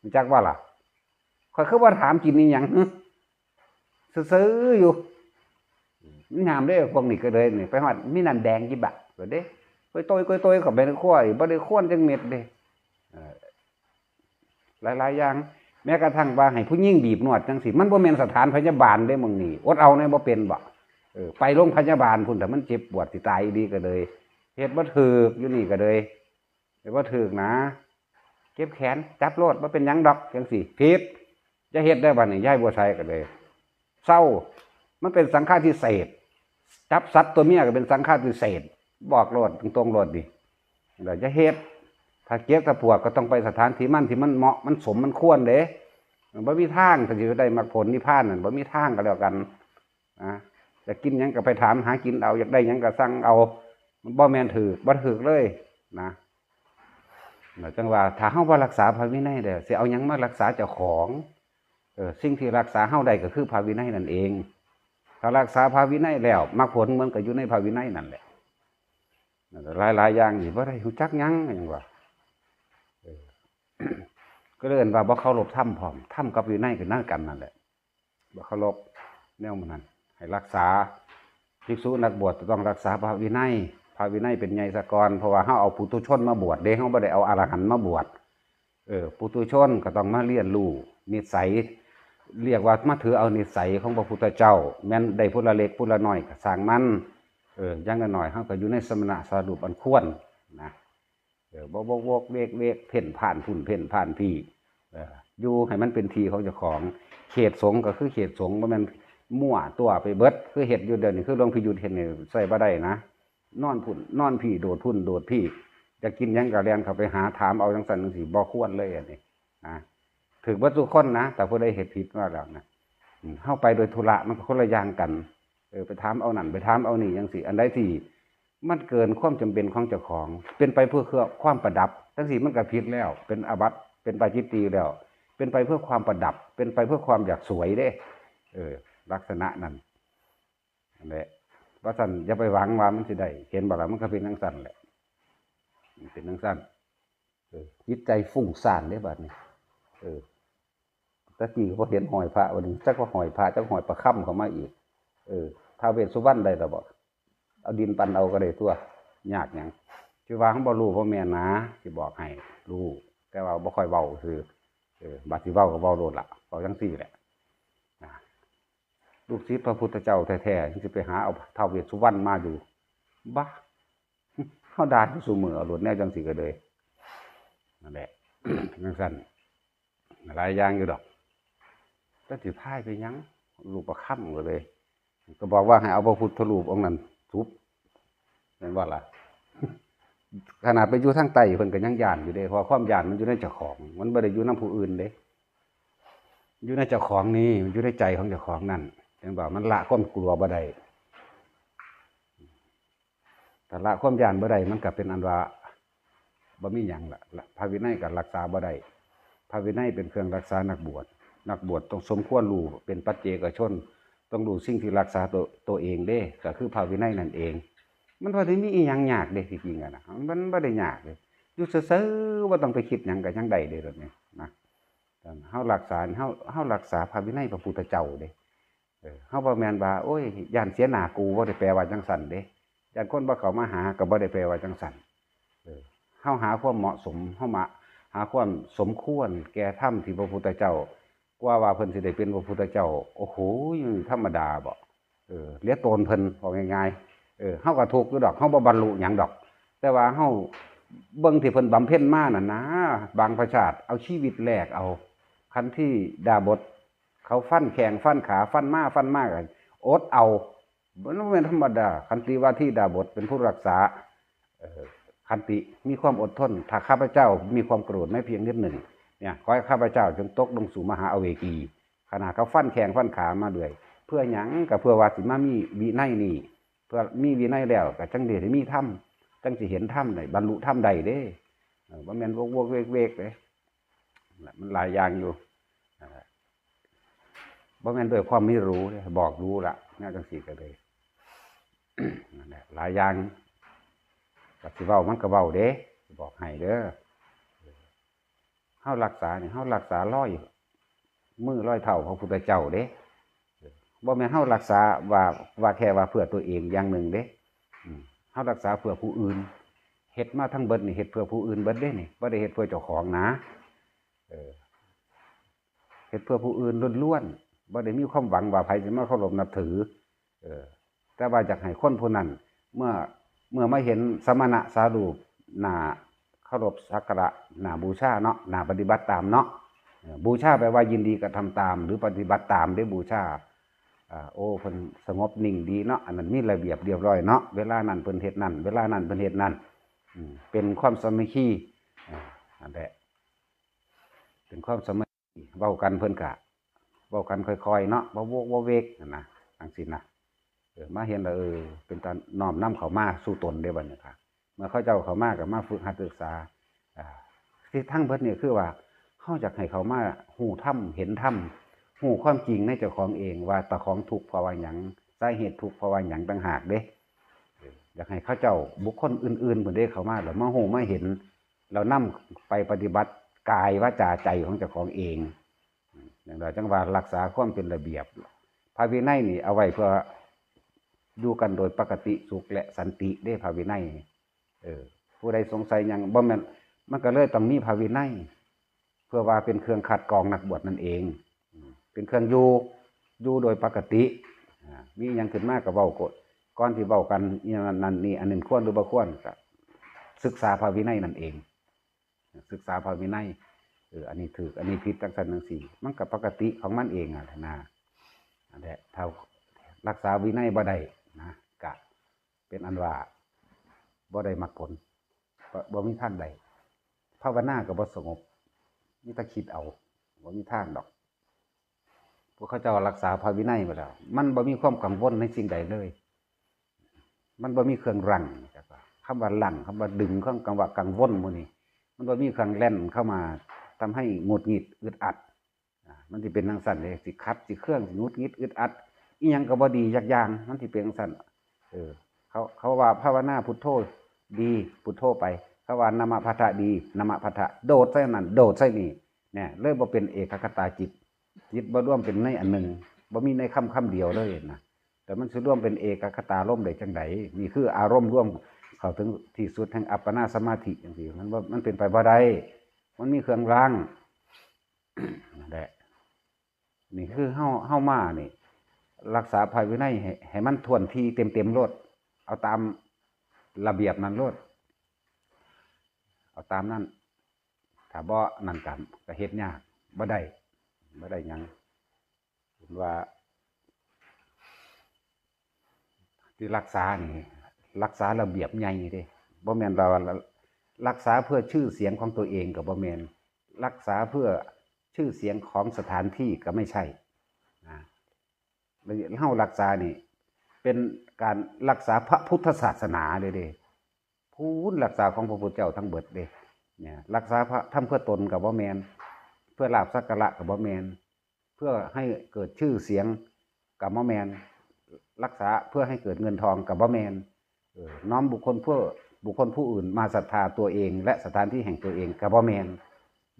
ຮູ້ຈັກບໍ່ລະ? ຂ້ອຍຄືບໍ່ຖາມກິນອີ່ຫຍັງ? ຊື່ໆຢູ່. ມັນຫຍາມເດ້ ພວກນີ້ກໍເລີຍນີ້ ໄປຮອດມີນ້ຳແດງຈິບະ ເດ້ ກ້ອຍໂຕຍ ກ້ອຍໂຕຍເຂົ້າໄປໃນຄົວອີກ ບໍ່ໄດ້ຄວນຈັກເມັດເດ້. ເອີ ຫຼາຍໆຢ່າງ ແມ້ກະທັ່ງວ່າໃຫ້ຜູ້ຍິງບີບນວດຈັ່ງຊີ້ ມັນບໍ່ແມ່ນສະຖານພະຍາບານເດ້ ໝ່ອງນີ້ ອົດເອົາແດ່ ບໍ່ເປັນບໍ? ເອີ ໄປໂລງພະຍາບານພຸ້ນ ຖ້າມັນເຈັບປວດຊິຕາຍອີ່ຫຼີກະເລີຍ ເຮັດບໍ່ຖືກ ຢູ່ນີ້ກະເລີຍ ເຮັດບໍ່ຖືກນະ ເຈັບແຂນ ຈັບໂລດ ບໍ່ເປັນຫຍັງດອກ ຈັ່ງຊີ້ ຜິດ ຢ່າເຮັດເດີ ບາດນີ້ ຍາຍບົວໄຊກະເລີຍ ເຊົາ ມັນເປັນສັງຄາທິເສດ ຈັບສັດຕົວເມຍກະເປັນສັງຄາທິເສດ ບອກໂລດ ຕົງໆໂລດນີ້ ຢ່າເຮັດ ຖ້າເຈັບຖ້າປວດກະຕ້ອງໄປສະຖານທີ່ມັນ ທີ່ມັນເໝາະ ມັນສົມ ມັນຄວນເດ້ ບໍ່ມີທາງ ຖ້າຊິໄດ້ມັກຜົນນິບພານນັ້ນ ບໍ່ມີທາງກະແລ້ວກັນ ນະ ຢາກກິນຫຍັງກະໄປຖາມຫາກິນເອົາ ຢາກໄດ້ຫຍັງກະສັ່ງເອົາ ມັນບໍ່ແມ່ນຖືກ ບໍ່ຖືກເລີຍນະ ແລ້ວຈັ່ງວ່າ ຖ້າເຮົາບໍ່ລັກສາພະວິໄນແລ້ວ ຊິເອົາຫຍັງມາລັກສາເຈົ້າຂອງ? ເອີ ສິ່ງທີ່ລັກສາເຮົາໄດ້ກະຄືພະວິໄນນັ້ນເອງ ຖ້າລັກສາພະວິໄນແລ້ວ ມັກຜົນມັນກະຢູ່ໃນພະວິໄນນັ້ນແຫຼະ ຫຼາຍໆຢ່າງນີ້ບໍ່ໄດ້ຮູ້ຈັກຫຍັງ ຫຍັງວ່າ ເອີ ກະເອີ້ນວ່າບໍ່ເຄົາລົບທຳພ້ອມ ທຳກັບວິໄນກະນຳກັນນັ້ນແຫຼະ ບໍ່ເຄົາລົບແນວໝູ່ນັ້ນ ໃຫ້ລັກສາ ພິກສຸນັກບວດຈະຕ້ອງລັກສາພະວິໄນ ພະວິໄນເປັນໃຫຍ່ສາກ່ອນ ເພາະວ່າເຮົາເອົາປຸຖຸຊົນມາບວດເດ້ ເຮົາບໍ່ໄດ້ເອົາອະລະຫັນມາບວດ ເອີ ປຸຖຸຊົນກະຕ້ອງມາຮຽນຮູ້ນິໄສ ລຽກວ່າມາຖືເອົານິໄສຂອງພະພຸດທະເຈົ້າ ແມ່ນໄດ້ຜູ້ລະເລັກຜູ້ລະນ້ອຍກະຊ່າງມັນ ເອີ ຢ່າງໜ້ອຍໆເຮົາກະຢູ່ໃນສະມະນະສາຮູບອັນຄວນນະ ເອີ ບໍ່ວົກໆເວກໆ ເພ້ນພ້ານພຸ້ນເພ້ນພ້ານພີ້ ເອີ ຢູ່ໃຫ້ມັນເປັນທີ່ຂອງເຈົ້າຂອງ ເຂດສົງກະຄືເຂດສົງ ບໍ່ແມ່ນມົ້ວຕົວະໄປເບິດ ຄືເຮັດຢູ່ດຽວນີ້ ຄືຫຼວງພີ່ຍຸດເຮັດນີ້ ໃຊ້ບໍ່ໄດ້ນະ ນອນພຸ້ນນອນພີ້ ໂດດພຸ້ນໂດດພີ້ ຢາກກິນຫຍັງກະແລ່ນເຂົ້າໄປຫາ ຖາມເອົາຈັ່ງຊັ້ນຈັ່ງຊີ້ ບໍ່ຄວນເລີຍອັນນີ້ນະ ຖືກເບິດທຸກຄົນນະ ຖ້າຜູ້ໃດເຮັດຜິດມາແລ້ວນະ ເຮົາໄປໂດຍທຸລະ ມັນກະຄົນລະຢ່າງກັນ ເອີ ໄປຖາມເອົານັ້ນ ໄປຖາມເອົານີ້ ຈັ່ງຊີ້ ອັນໃດທີ່ ມັນເກີນຄວາມຈຳເປັນຂອງເຈົ້າຂອງ ເປັນໄປເພື່ອຄວາມປະດັບ ຈັ່ງຊີ້ມັນກະຜິດແລ້ວ ເປັນອາບັດ ເປັນປາຈິດຕີແລ້ວ ເປັນໄປເພື່ອຄວາມປະດັບ ເປັນໄປເພື່ອຄວາມຢາກສວຍເດ້ ເອີ ລັກສະນະນັ້ນ ນັ້ນແຫຼະ ວ່າຊັ້ນ ຢ່າໄປຫວັງວ່າມັນຊິໄດ້ ເຫັນບໍ່ລະ ມັນກະເປັນຈັ່ງຊັ້ນແຫຼະ ມັນເປັນຈັ່ງຊັ້ນ ເອີ ຈິດໃຈຟຸ້ງສ້ານເດ້ບາດນີ້ ເອີ ແຕ່ກີ້ກະບໍ່ເຫັນຫ້ອຍພະ ບາດນີ້ຈັກວ່າຫ້ອຍພະ ຈັກຫ້ອຍປະຄຳເຂົ້າມາອີກ ເອີ ທ້າວເວດສຸວັນໄດ້ລະບໍ? ເອົາດິນປັນເອົາກະໄດ້ຕົວະ ຍາກຫຍັງ ຊິວ່າເຮົາບໍ່ຮູ້ ບໍ່ແມ່ນນະ ຊິບອກໃຫ້ ຮູ້ ແຕ່ວ່າບໍ່ຄ່ອຍເວົ້າຊື່ ເອີ ບາດຊິເວົ້າກະເວົ້າໂລດລະ ເວົ້າຈັ່ງຊີ້ແຫຼະນະ ລູກສິດພະພຸດທະເຈົ້າແທ້ໆ ຍັງຊິໄປຫາເອົາທ້າວເວດສຸວັນມາຢູ່ ບາ ເຮົາດ່າຢູ່ຊຸມື້ ເອົາໂລດແນວຈັ່ງຊີ້ກະເລີຍ ນັ້ນແຫຼະ ຈັ່ງຊັ້ນ ຫຼາຍຢ່າງຢູ່ດອກ ຈັກຊິພາຍໄປຫຍັງ ລູກປະຄຳກະເລີຍ ກະບອກວ່າໃຫ້ເອົາພະພຸດທະຮູບອົງນັ້ນທຸບ ແມ່ນບໍ່ລະ ຂະໜາດໄປຢູ່ທາງໃຕ້ເພິ່ນກະຍັງຢ້ານຢູ່ເດ້ ເພາະຄວາມຢ້ານມັນຢູ່ໃນເຈົ້າຂອງ ມັນບໍ່ໄດ້ຢູ່ນຳຜູ້ອື່ນເດ້ ຢູ່ໃນເຈົ້າຂອງນີ້ ມັນຢູ່ໃນໃຈຂອງເຈົ້າຂອງນັ້ນ ຈັ່ງວ່າມັນລະຄວາມກົວບໍ່ໄດ້ ຖ້າລະຄວາມຢ້ານບໍ່ໄດ້ ມັນກະເປັນອັນວ່າບໍ່ມີຫຍັງລະ ລະ ພະວິໄນກະລັກສາບໍ່ໄດ້ ພະວິໄນເປັນເຄື່ອງລັກສານັກບວດ ນັກບວດຕ້ອງສົມຄວນຮູ້ ເປັນປັດເຈກະຊົນ ຕ້ອງຮູ້ສິ່ງທີ່ລັກສາໂຕ ໂຕເອງເດ້ ກະຄືພະວິໄນນັ້ນເອງ ມັນບໍ່ໄດ້ມີອີ່ຫຍັງຍາກເດ້ ທີ່ຈິງຫັ້ນນະ ມັນບໍ່ໄດ້ຍາກເດ້ ຢູ່ຊື່ໆ ບໍ່ຕ້ອງໄປຄິດຫຍັງກະຍັງໄດ້ເດ້ ແບບນີ້ນະ ເຮົາລັກສາ ເຮົາ ເຮົາລັກສາພະວິໄນພະພຸດທະເຈົ້າເດ້ ເອີ ເຮົາບໍ່ແມ່ນວ່າ ໂອ້ຍ ຢ້ານເສຍໜ້າກູ ບໍ່ໄດ້ແປວ່າຈັ່ງຊັ້ນເດ້ ຢ້ານຄົນບໍ່ເຂົ້າມາຫາ ກະບໍ່ໄດ້ແປວ່າຈັ່ງຊັ້ນ ເອີ ເຮົາຫາຄວາມເໝາະສົມ ເຮົາມາຫາຄວາມສົມຄວນແກ່ທຳທີ່ພະພຸດທະເຈົ້າ ກວ່າວ່າເພິ່ນຊິໄດ້ເປັນພະພຸດທະເຈົ້າ ໂອ້ໂຫ ທຳມະດາບໍ ເອີ ເຫຼືອໂຕນເພິ່ນ ເວົ້າງ່າຍໆ ເອີ ເຮົາກະທຸກຢູ່ດອກ ເຮົາບໍ່ບັນລຸຫຍັງດອກ ແຕ່ວ່າເຮົາເບິ່ງທີ່ເພິ່ນບຳເພັນມານັ້ນນາ ບາງພະຊາດເອົາຊີວິດແລກເອົາ ຂັນຕິດາບົດ ເຂົາຟັນແຂ້ງຟັນຂາ ຟັນມາຟັນມາກະອົດເອົາ ມັນບໍ່ແມ່ນທຳມະດາ ຂັນຕິວາທີດາບົດເປັນຜູ້ຮັກສາ ເອີ ຂັນຕິ ມີຄວາມອົດທົນ ຖ້າຂ້າພະເຈົ້າມີຄວາມໂກຣດແມ້ພຽງນິດໜຶ່ງ ເນຍ ຂໍໃຫ້ຂ້າພະເຈົ້າຈົ່ງຕົກລົງສູ່ມະຫາອະເວກີ ຂະໜາດເຂົາຟັນແຂ້ງຟັນຂາມາເລື້ອຍ ເພື່ອຫຍັງ? ກະເພື່ອວ່າຊິມາມີວິໄນນີ້ ເພື່ອມີວິໄນແລ້ວກະຈັ່ງຊິໄດ້ມີທຳ ຈັ່ງຊິເຫັນທຳໄດ້ ບັນລຸທຳໄດ້ເດ້ ເອີ ບໍ່ແມ່ນວົກໆເວກໆເດ້ ມັນຫຼາຍຢ່າງຢູ່ ນັ້ນແຫຼະ ບໍ່ແມ່ນດ້ວຍຄວາມມີຮູ້ເດ້ ບອກຮູ້ລະ ແນວຈັ່ງຊີ້ກະເລີຍ ນັ້ນແຫຼະ ຫຼາຍຢ່າງ ກະຊິເວົ້າມັນກະເວົ້າເດ້ ບອກໃຫ້ເດີ ເຮົາລັກສານີ້ ເຮົາລັກສາລອຍມືລອຍເທົ້າພະພຸດທະເຈົ້າເດ້ ບໍ່ແມ່ນເຮົາລັກສາວ່າ ວ່າແຄ່ວ່າເພື່ອຕົວເອງຢ່າງໜຶ່ງເດ້ ເຮົາລັກສາເພື່ອຜູ້ອື່ນ ເຮັດມາທັງເບິດນີ້ ເຮັດເພື່ອຜູ້ອື່ນເບິດເດ້ນີ້ ບໍ່ໄດ້ເຮັດເພື່ອເຈົ້າຂອງນາ ເອີ ຮັດເພື່ອຜູ້ອື່ນລ້ວນໆ ບໍ່ໄດ້ມີຄວາມຫວັງວ່າໃຜຊິມາເຄົາລົບນັບຖື. ເອີ ແຕ່ວ່າຢາກໃຫ້ຄົນຜູ້ນັ້ນ ເມື່ອ ເມື່ອມາເຫັນສະມະນະສາຮູບ ໜ້າເຄົາລົບສັກກາລະ ໜ້າບູຊາເນາະ ໜ້າປະຕິບັດຕາມເນາະ. ເອີ ບູຊາແປວ່າຍິນດີກະທຳຕາມ ຫຼື ປະຕິບັດຕາມເດ້ ບູຊາ. ອາ ໂອ້ ເພິ່ນສະຫງົບນິ່ງດີເນາະ ອັນນັ້ນມີລະບຽບລຽບຮ້ອຍເນາະ ເວລານັ້ນເພິ່ນເຮັດນັ້ນ ເວລານັ້ນເພິ່ນເຮັດນັ້ນ. ອືມ ເປັນຄວາມສາມັກຄີ ອາ ນັ້ນແຫຼະ ເປັນຄວາມສາມັກ ເວົ້າກັນເພິ່ນກະເວົ້າກັນຄ່ອຍໆເນາະ ບໍ່ໂວກບໍ່ເວກຫັ້ນນະ ຈັ່ງຊີ້ນະ. ເອີ ມາເຫັນແລ້ວ ເອີ ເປັນຕານ້ອມນຳເຂົ້າມາສູ່ຕົນເດ້ບັດນີ້. ເມື່ອເຂົາເຈົ້າເຂົ້າມາກໍມາຝຶກຫັດສຶກສາ ອາ ທີ່ທັງເບິດນີ້ຄືວ່າ ເຮົາຢາກໃຫ້ເຂົາມາຮູ້ທຳ ເຫັນທຳ ຮູ້ຄວາມຈິງໃນເຈົ້າຂອງເອງ ວ່າເຈົ້າຂອງທຸກເພາະວ່າຫຍັງ ສາເຫດທຸກເພາະວ່າຫຍັງຕ່າງຫາກເດ້. ຢາກໃຫ້ເຂົາເຈົ້າ ບຸກຄົນອື່ນໆພຸ້ນເດ້ ເຂົ້າມາແລ້ວມາຮູ້ມາເຫັນ ແລ້ວນຳໄປປະຕິບັດກາຍ ວາຈາ ໃຈຂອງເຈົ້າຂອງເອງ. ຢ່າງໃດຈັ່ງວ່າຮັກສາຄວາມເປັນລະບຽບ. ພະວິໄນນີ້ເອົາໄວ້ເພື່ອຢູ່ກັນໂດຍປະກະຕິສຸກ ແລະ ສັນຕິເດ້ ພະວິໄນ. ເອີ ຜູ້ໃດສົງໄສຫຍັງ ບໍ່ແມ່ນ ມັນກໍເລີຍຕ້ອງມີພະວິໄນ ເພື່ອວ່າເປັນເຄື່ອງຄັດກອງນັກບວດນັ້ນເອງ. ເປັນເຄື່ອງຢູ່ ຢູ່ໂດຍປະກະຕິ ອາ ມີຫຍັງຂຶ້ນມາກໍເວົ້າ ກ່ອນ ກ່ອນທີ່ເວົ້າກັນ ອີ່ນັ້ນ ນັ້ນນີ້ ອັນນັ້ນຄວນ ຫຼື ບໍ່ຄວນ ກໍສຶກສາພະວິໄນນັ້ນເອງ ສຶກສາພະວິໄນ ເອີ ອັນນີ້ຖືກ ອັນນີ້ຜິດ ຈັ່ງຊັ້ນຈັ່ງຊີ້ ມັນກໍປະກະຕິຂອງມັນເອງຫັ້ນນະ. ນັ້ນແຫຼະ ຖ້າຮັກສາວິໄນບໍ່ໄດ້ນະ ກະ ເປັນອັນວ່າບໍ່ໄດ້ມັກຜົນ ບໍ່ ບໍ່ມີທາງໄດ້ ພາວະນາກໍບໍ່ສະຫງົບ ມີແຕ່ຄິດເອົາ ບໍ່ມີທາງດອກ. ພວກເຂົາເຈົ້າຮັກສາພະວິໄນໄວ້ແລ້ວ ມັນບໍ່ມີຄວາມກັງວົນໃນສິ່ງໃດເລີຍ ມັນບໍ່ມີເຄື່ອງກັ້ງ ຄຳວ່າກັ້ງ ຄຳວ່າດຶງ ຄຳ ຄຳວ່າກັງວົນໝູ່ນີ້ ມັນບໍ່ມີເຄື່ອງແລ່ນເຂົ້າມາທຳໃຫ້ຫງຸດຫງິດ ອຶດອັດ. ອາ ມັນຊິເປັນຈັ່ງຊັ້ນເດ້ ຊິຂັດ ຊິເຄືອງ ຊິຫງຸດຫງິດ ອຶດອັດ ອີ່ຫຍັງກໍບໍ່ດີຈັກຢ່າງ ມັນຊິເປັນຈັ່ງຊັ້ນ. ເອີ ເຂົາ ເຂົາວ່າພາວະນາພຸດໂທດີ ພຸດໂທໄປ ເຂົາວ່ານະມະພັດທະດີ ນະມະພັດທະ ໂດດໃສ່ນັ້ນ ໂດດໃສ່ນີ້ ແນ່ ເລີຍບໍ່ເປັນເອກະຄະຕາຈິດ ຈິດບໍ່ລວມເປັນໃນອັນໜຶ່ງ ບໍ່ມີໃນຄຳ ຄຳດຽວເລີຍນະ ແຕ່ມັນຊິລວມເປັນເອກະຄະຕາລົມໄດ້ຈັ່ງໃດ? ນີ້ຄືອາລົມລວມເຂົ້າເຖິງທີ່ສຸດແຫ່ງອັບປະນາສະມາທິຈັ່ງຊີ້ ມັນບໍ່ ມັນເປັນໄປບໍ່ໄດ້ ມັນມີເຄື່ອງລ້າງ. ນັ້ນແຫຼະ ນີ້ຄືເຮົາ ເຮົາມານີ້ ຮັກສາພະວິໄນໃຫ້ ໃຫ້ມັນຖ້ວນທີ່ເຕັມໆໂລດ ເອົາຕາມລະບຽບນັ້ນໂລດ ເອົາຕາມນັ້ນ. ຖ້າບໍ່ນັ້ນກໍ ກໍເຮັດຍາກ ບໍ່ໄດ້ ບໍ່ໄດ້ຫຍັງ. ເຫັນວ່າ ທີ່ຮັກສານີ້ ຮັກສາລະບຽບໃຫຍ່ເດ້ ບໍ່ແມ່ນວ່າ ວ່າ ລັກສາເພື່ອຊື່ສຽງຂອງຕົວເອງກໍບໍ່ແມ່ນ ລັກສາເພື່ອຊື່ສຽງຂອງສະຖານທີ່ກໍໄມ່ໃຊ່ນະ. ເຮົາລັກສານີ້ເປັນການລັກສາພະພຸດທະສາສະໜາເລີຍເດ້ ພູນລັກສາຂອງພະພຸດທະເຈົ້າທັງເບິດເດ້. ລັກສາພະທຳເພື່ອຕົນກໍບໍ່ແມ່ນ ເພື່ອລາບສັກກາລະກໍບໍ່ແມ່ນ ເພື່ອໃຫ້ເກີດຊື່ສຽງກໍບໍ່ແມ່ນ ລັກສາເພື່ອໃຫ້ເກີດເງິນທອງກໍບໍ່ແມ່ນ ເອີ ນ້ອມບຸກຄົນເພື່ອ ບຸກຄົນຜູ້ອື່ນມາສັດທາຕົວເອງ ແລະ ສະຖານທີ່ແຫ່ງຕົວເອງກໍບໍ່ແມ່ນ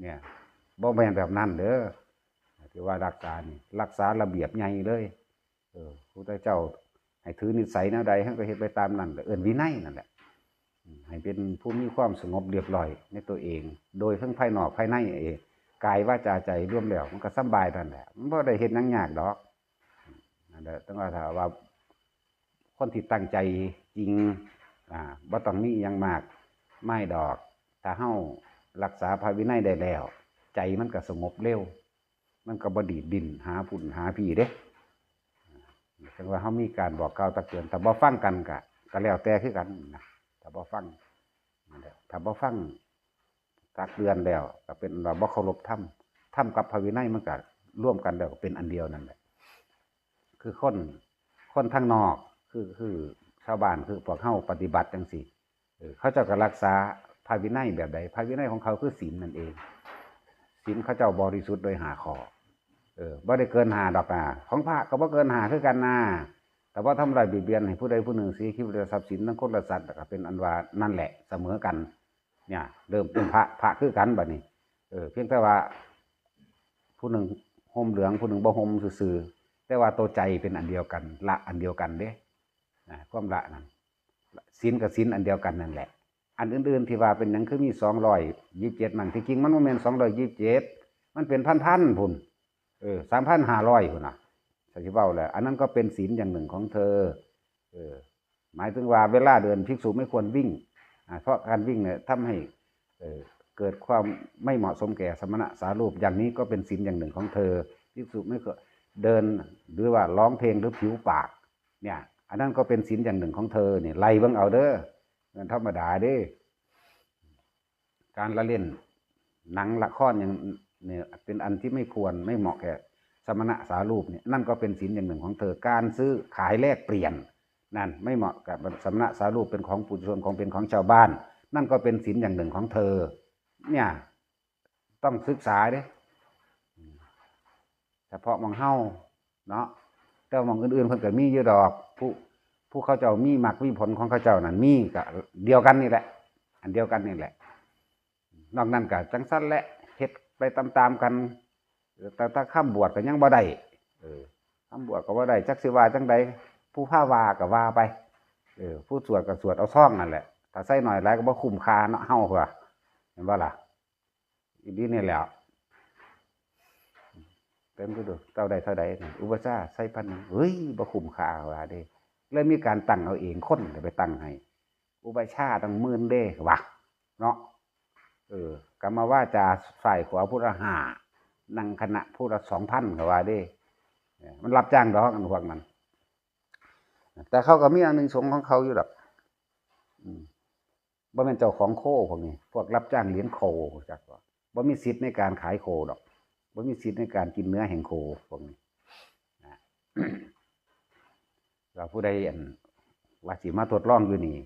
ເນຍ ບໍ່ແມ່ນແບບນັ້ນເດີ ທີ່ວ່າລັກສານີ້ ລັກສາລະບຽບໃຫຍ່ເລີຍ ເອີ ພຸດທະເຈົ້າໃຫ້ຖືນິໄສແນວໃດ ເຮົາກໍເຮັດໄປຕາມນັ້ນ ເອີ້ນວິໄນນັ້ນແຫຼະ ໃຫ້ເປັນຜູ້ມີຄວາມສະຫງົບລຽບຮ້ອຍໃນຕົວເອງ ໂດຍທັງພາຍນອກພາຍໃນ ເອ ກາຍ ວາຈາ ໃຈ ລວມແລ້ວ ມັນກໍສະບາຍນັ້ນແຫຼະ ມັນບໍ່ໄດ້ເຮັດຫຍັງຍາກດອກ. ນັ້ນແຫຼະ ແຕ່ວ່າຖ້າວ່າຄົນທີ່ຕັ້ງໃຈຈິງ ອາ ບໍ່ຕ້ອງມີອີ່ຫຍັງມາກມາຍດອກ ຖ້າເຮົາລັກສາພະວິໄນໄດ້ແລ້ວ ໃຈມັນກໍສະຫງົບເລັວ ມັນກໍບໍ່ດີດດິ້ນຫາພຸ້ນຫາພີເດ້. ຈັ່ງວ່າເຮົາມີການບອກກ່າວຕັກເຕືອນ ຖ້າບໍ່ຟັງກັນກໍ ກໍແລ້ວແຕ່ຄືກັນນະ ຖ້າບໍ່ຟັງ ນັ້ນແຫຼະ ຖ້າບໍ່ຟັງ ຕັກເຕືອນແລ້ວກໍເປັນວ່າບໍ່ເຄົາລົບທຳ ທຳກັບພະວິໄນມັນກໍລວມກັນແລ້ວກໍເປັນອັນດຽວນັ້ນແຫຼະ ຄືຄົນ ຄົນທາງນອກ ຄື ຄືຊາວບ້ານ ຄືພວກເຮົາປະຕິບັດຈັ່ງຊີ້ ເອີ ເຂົາເຈົ້າກໍລັກສາພະວິໄນແບບໃດ? ພະວິໄນຂອງເຂົາຄືສິນນັ້ນເອງ ສິນເຂົາເຈົ້າບໍລິສຸດໂດຍຫ້າຂໍ້ ເອີ ບໍ່ໄດ້ເກີນຫ້າດອກນາ ຂອງພະກໍບໍ່ເກີນຫ້າຄືກັນນາ ແຕ່ບໍ່ທຳຮ້າຍບຽດບຽນໃຫ້ຜູ້ໃດຜູ້ໜຶ່ງເສຍຊີວິດ ແລະ ຊັບສິນທັງຄົນ ແລະ ສັດ ກໍເປັນອັນວ່ານັ້ນແຫຼະ ສະເໝີກັນ ເນຍ ເລີ່ມເປັນພະ ພະຄືກັນບັດນີ້ ເອີ ພຽງແຕ່ວ່າຜູ້ໜຶ່ງຫົ່ມເຫຼືອງ ຜູ້ໜຶ່ງບໍ່ຫົ່ມຊື່ໆ ແຕ່ວ່າໂຕໃຈເປັນອັນດຽວກັນ ລະອັນດຽວກັນເດ້ ນະ ຄວາມລະນັ້ນ ສິນກັບສິນອັນດຽວກັນນັ້ນແຫຼະ ອັນອື່ນໆທີ່ວ່າເປັນຫຍັງຄືມີສອງຮ້ອຍຊາວເຈັດນັ້ນ ທີ່ຈິງມັນບໍ່ແມ່ນສອງຮ້ອຍຊາວເຈັດ ມັນເປັນພັນໆພຸ້ນ ເອີ ສາມພັນຫ້າຮ້ອຍພຸ້ນນະ ຖ້າຊິເວົ້າແລ້ວ ອັນນັ້ນກໍເປັນສິນຢ່າງໜຶ່ງຂອງເທີ. ເອີ ໝາຍເຖິງວ່າເວລາເດີນ ພິກສຸໄມ່ຄວນວິ່ງ ອາ ເພາະການວິ່ງເນຍທຳໃຫ້ເກີດຄວາມໄມ່ເໝາະສົມແກ່ສະມະນະສາຮູບ ຢ່າງນີ້ກໍເປັນສິນຢ່າງໜຶ່ງຂອງເທີ. ພິກສຸໄມ່ຄວນເດີນ ຫຼືວ່າຮ້ອງເພງ ຫຼືຜິວປາກ ເນຍ ອັນນັ້ນກໍເປັນສິນຢ່າງໜຶ່ງຂອງເທີນີ້ ໄລ່ເບິ່ງເອົາເດີ ແມ່ນທຳມະດາເດ້. ການລະເລ່ນໜັງລະຄອນຫຍັງນີ້ ເປັນອັນທີ່ໄມ່ຄວນ ໄມ່ເໝາະແກ່ສະມະນະສາຮູບນີ້ ນັ້ນກໍເປັນສິນຢ່າງໜຶ່ງຂອງເທີ. ການຊື້ຂາຍແລກປ່ຽນນັ້ນ ໄມ່ເໝາະກັບສະມະນະສາຮູບ ເປັນຂອງປຸຖຸຊົນ ຂອງເປັນຂອງຊາວບ້ານ ນັ້ນກໍເປັນສິນຢ່າງໜຶ່ງຂອງເທີ. ເນຍ ຕ້ອງສຶກສາເດ້ ສະເພາະໝ່ອງເຮົາເນາະ ແຕ່ວ່າໝ່ອງອື່ນໆເພິ່ນກໍມີຢູ່ດອກ ຜູ້ ຜູ້ເຂົາເຈົ້າມີມັກມີຜົນຂອງເຂົາເຈົ້ານັ້ນ ມີກໍດຽວກັນນີ້ແຫຼະ ອັນດຽວກັນນີ້ແຫຼະ. ນອກນັ້ນກໍຈັ່ງຊັ້ນແຫຼະ ເຮັດໄປຕາມໆກັນ. ແຕ່ ແຕ່ຄຳບວດກໍຍັງບໍ່ໄດ້ ເອີ ຄຳບວດກໍບໍ່ໄດ້ ຈັກຊິວ່າຈັ່ງໃດ ຜູ້ພາວ່າກໍວ່າໄປ ເອີ ຜູ້ສວດກໍສວດເອົາຊອງນັ້ນແຫຼະ ຖ້າໃສ່ໜ້ອຍຫຼາຍກໍບໍ່ຄຸ້ມຄ່າເນາະ ເຮົາວ່າ ແມ່ນບໍ່ລະ? ອີ່ຫຼີນີ້ແຫຼ້ວ ເຕີມດູ ເຈົ້າໄດ້ເທົ່າໃດ? ອຸປະຊາໃສ່ພັນໜຶ່ງ ເອີຍ ບໍ່ຄຸ້ມຄ່າວ່າເດ້. ເລີຍມີການຕັ້ງເອົາເອງ ຄົນໄປຕັ້ງໃຫ້ ອຸປະຊາຕັ້ງໝື່ນເດ້ວ່າເນາະ. ເອີ ກຳມະວາຈາຊ້າຍຂວາຜູ້ລະຫ້າ ນັງຄະນະຜູ້ລະສອງພັນ ເຂົາວ່າເດ້. ເອີ ມັນຮັບຈ້າງດອກ ອັນພວກນັ້ນ ແຕ່ເຂົາກໍມີອານິສົງຂອງເຂົາຢູ່ດອກ. ອືມ ບໍ່ແມ່ນເຈົ້າຂອງໂຄພວກນີ້ ພວກຮັບຈ້າງລ້ຽງໂຄ ຮູ້ຈັກບໍ່? ບໍ່ມີສິດໃນການຂາຍໂຄດອກ ບໍ່ມີສິດໃນການກິນເນື້ອແຫ່ງໂຄພວກນີ້ນະ. ວ່າຜູ້ໃດ ອັນ ວ່າຊິມາທົດລອງຢູ່ນີ້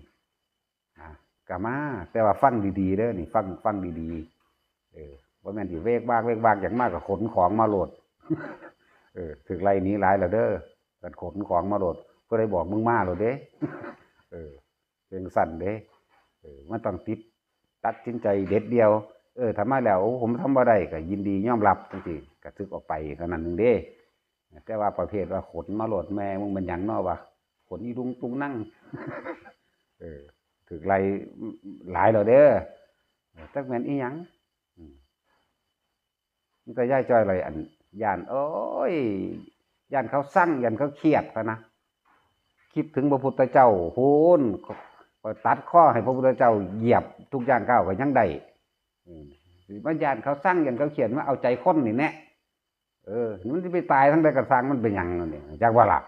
ນະ ກໍມາ ແຕ່ວ່າຟັງດີໆເດີນີ້ ຟັງ ຟັງດີໆ ເອີ ບໍ່ແມ່ນຊິເວກວາກເວກວາກ ຢາກມາກໍຂົນຂອງມາໂລດ ເອີ ຖືກໄລ່ໜີຫຼາຍແລ້ວເດີ ກັນຂົນຂອງມາໂລດ ຜູ້ໃດບອກມຶງມາໂລດເດ້ ເອີ ຈັ່ງຊັ້ນເດ້ ເອີ ມັນຕ້ອງຕິດ ຕັດສິນໃຈເດັດດ່ຽວ ເອີ ຖ້າມາແລ້ວ ໂອ້ ຜົມທຳບໍ່ໄດ້ ກໍຍິນດີຍອມຮັບ ຈັ່ງຊີ້ ກໍສຶກອອກໄປເທົ່ານັ້ນເອງເດ້. ແຕ່ວ່າປະເພດວ່າຂົນມາໂລດ ແມ່ມຶງແມ່ນຫຍັງເນາະ ວ່າຂົນອີລຸງຕຸງນັງ ເອີ ຖືກໄລ່ຫຼາຍແລ້ວເດີ ຈັກແມ່ນອີຫຍັງ ອືມ ມີແຕ່ຍາຍຈ້ອຍໄລ່ ອັນ ຢ້ານ ໂອ້ຍ ຢ້ານເຂົາຊັງ ຢ້ານເຂົາຄຽດ ພະນະ ຄິດເຖິງພະພຸດທະເຈົ້າພຸ້ນ ຂ້ອຍຕັດຄໍໃຫ້ພະພຸດທະເຈົ້າຢຽບ ທຸກຍ່າງກ້າວກໍຍັງໄດ້ ອືມ ຊິມາຢ້ານເຂົາຊັງ ຢ້ານເຂົາຄຽດ ມາເອົາໃຈຄົນນີ້ແນະ. ເອີ ມັນຊິໄປຕາຍທາງໃດກໍຊ່າງ ມັນເປັນຫຍັງນີ້ ຈັກວ່າລະ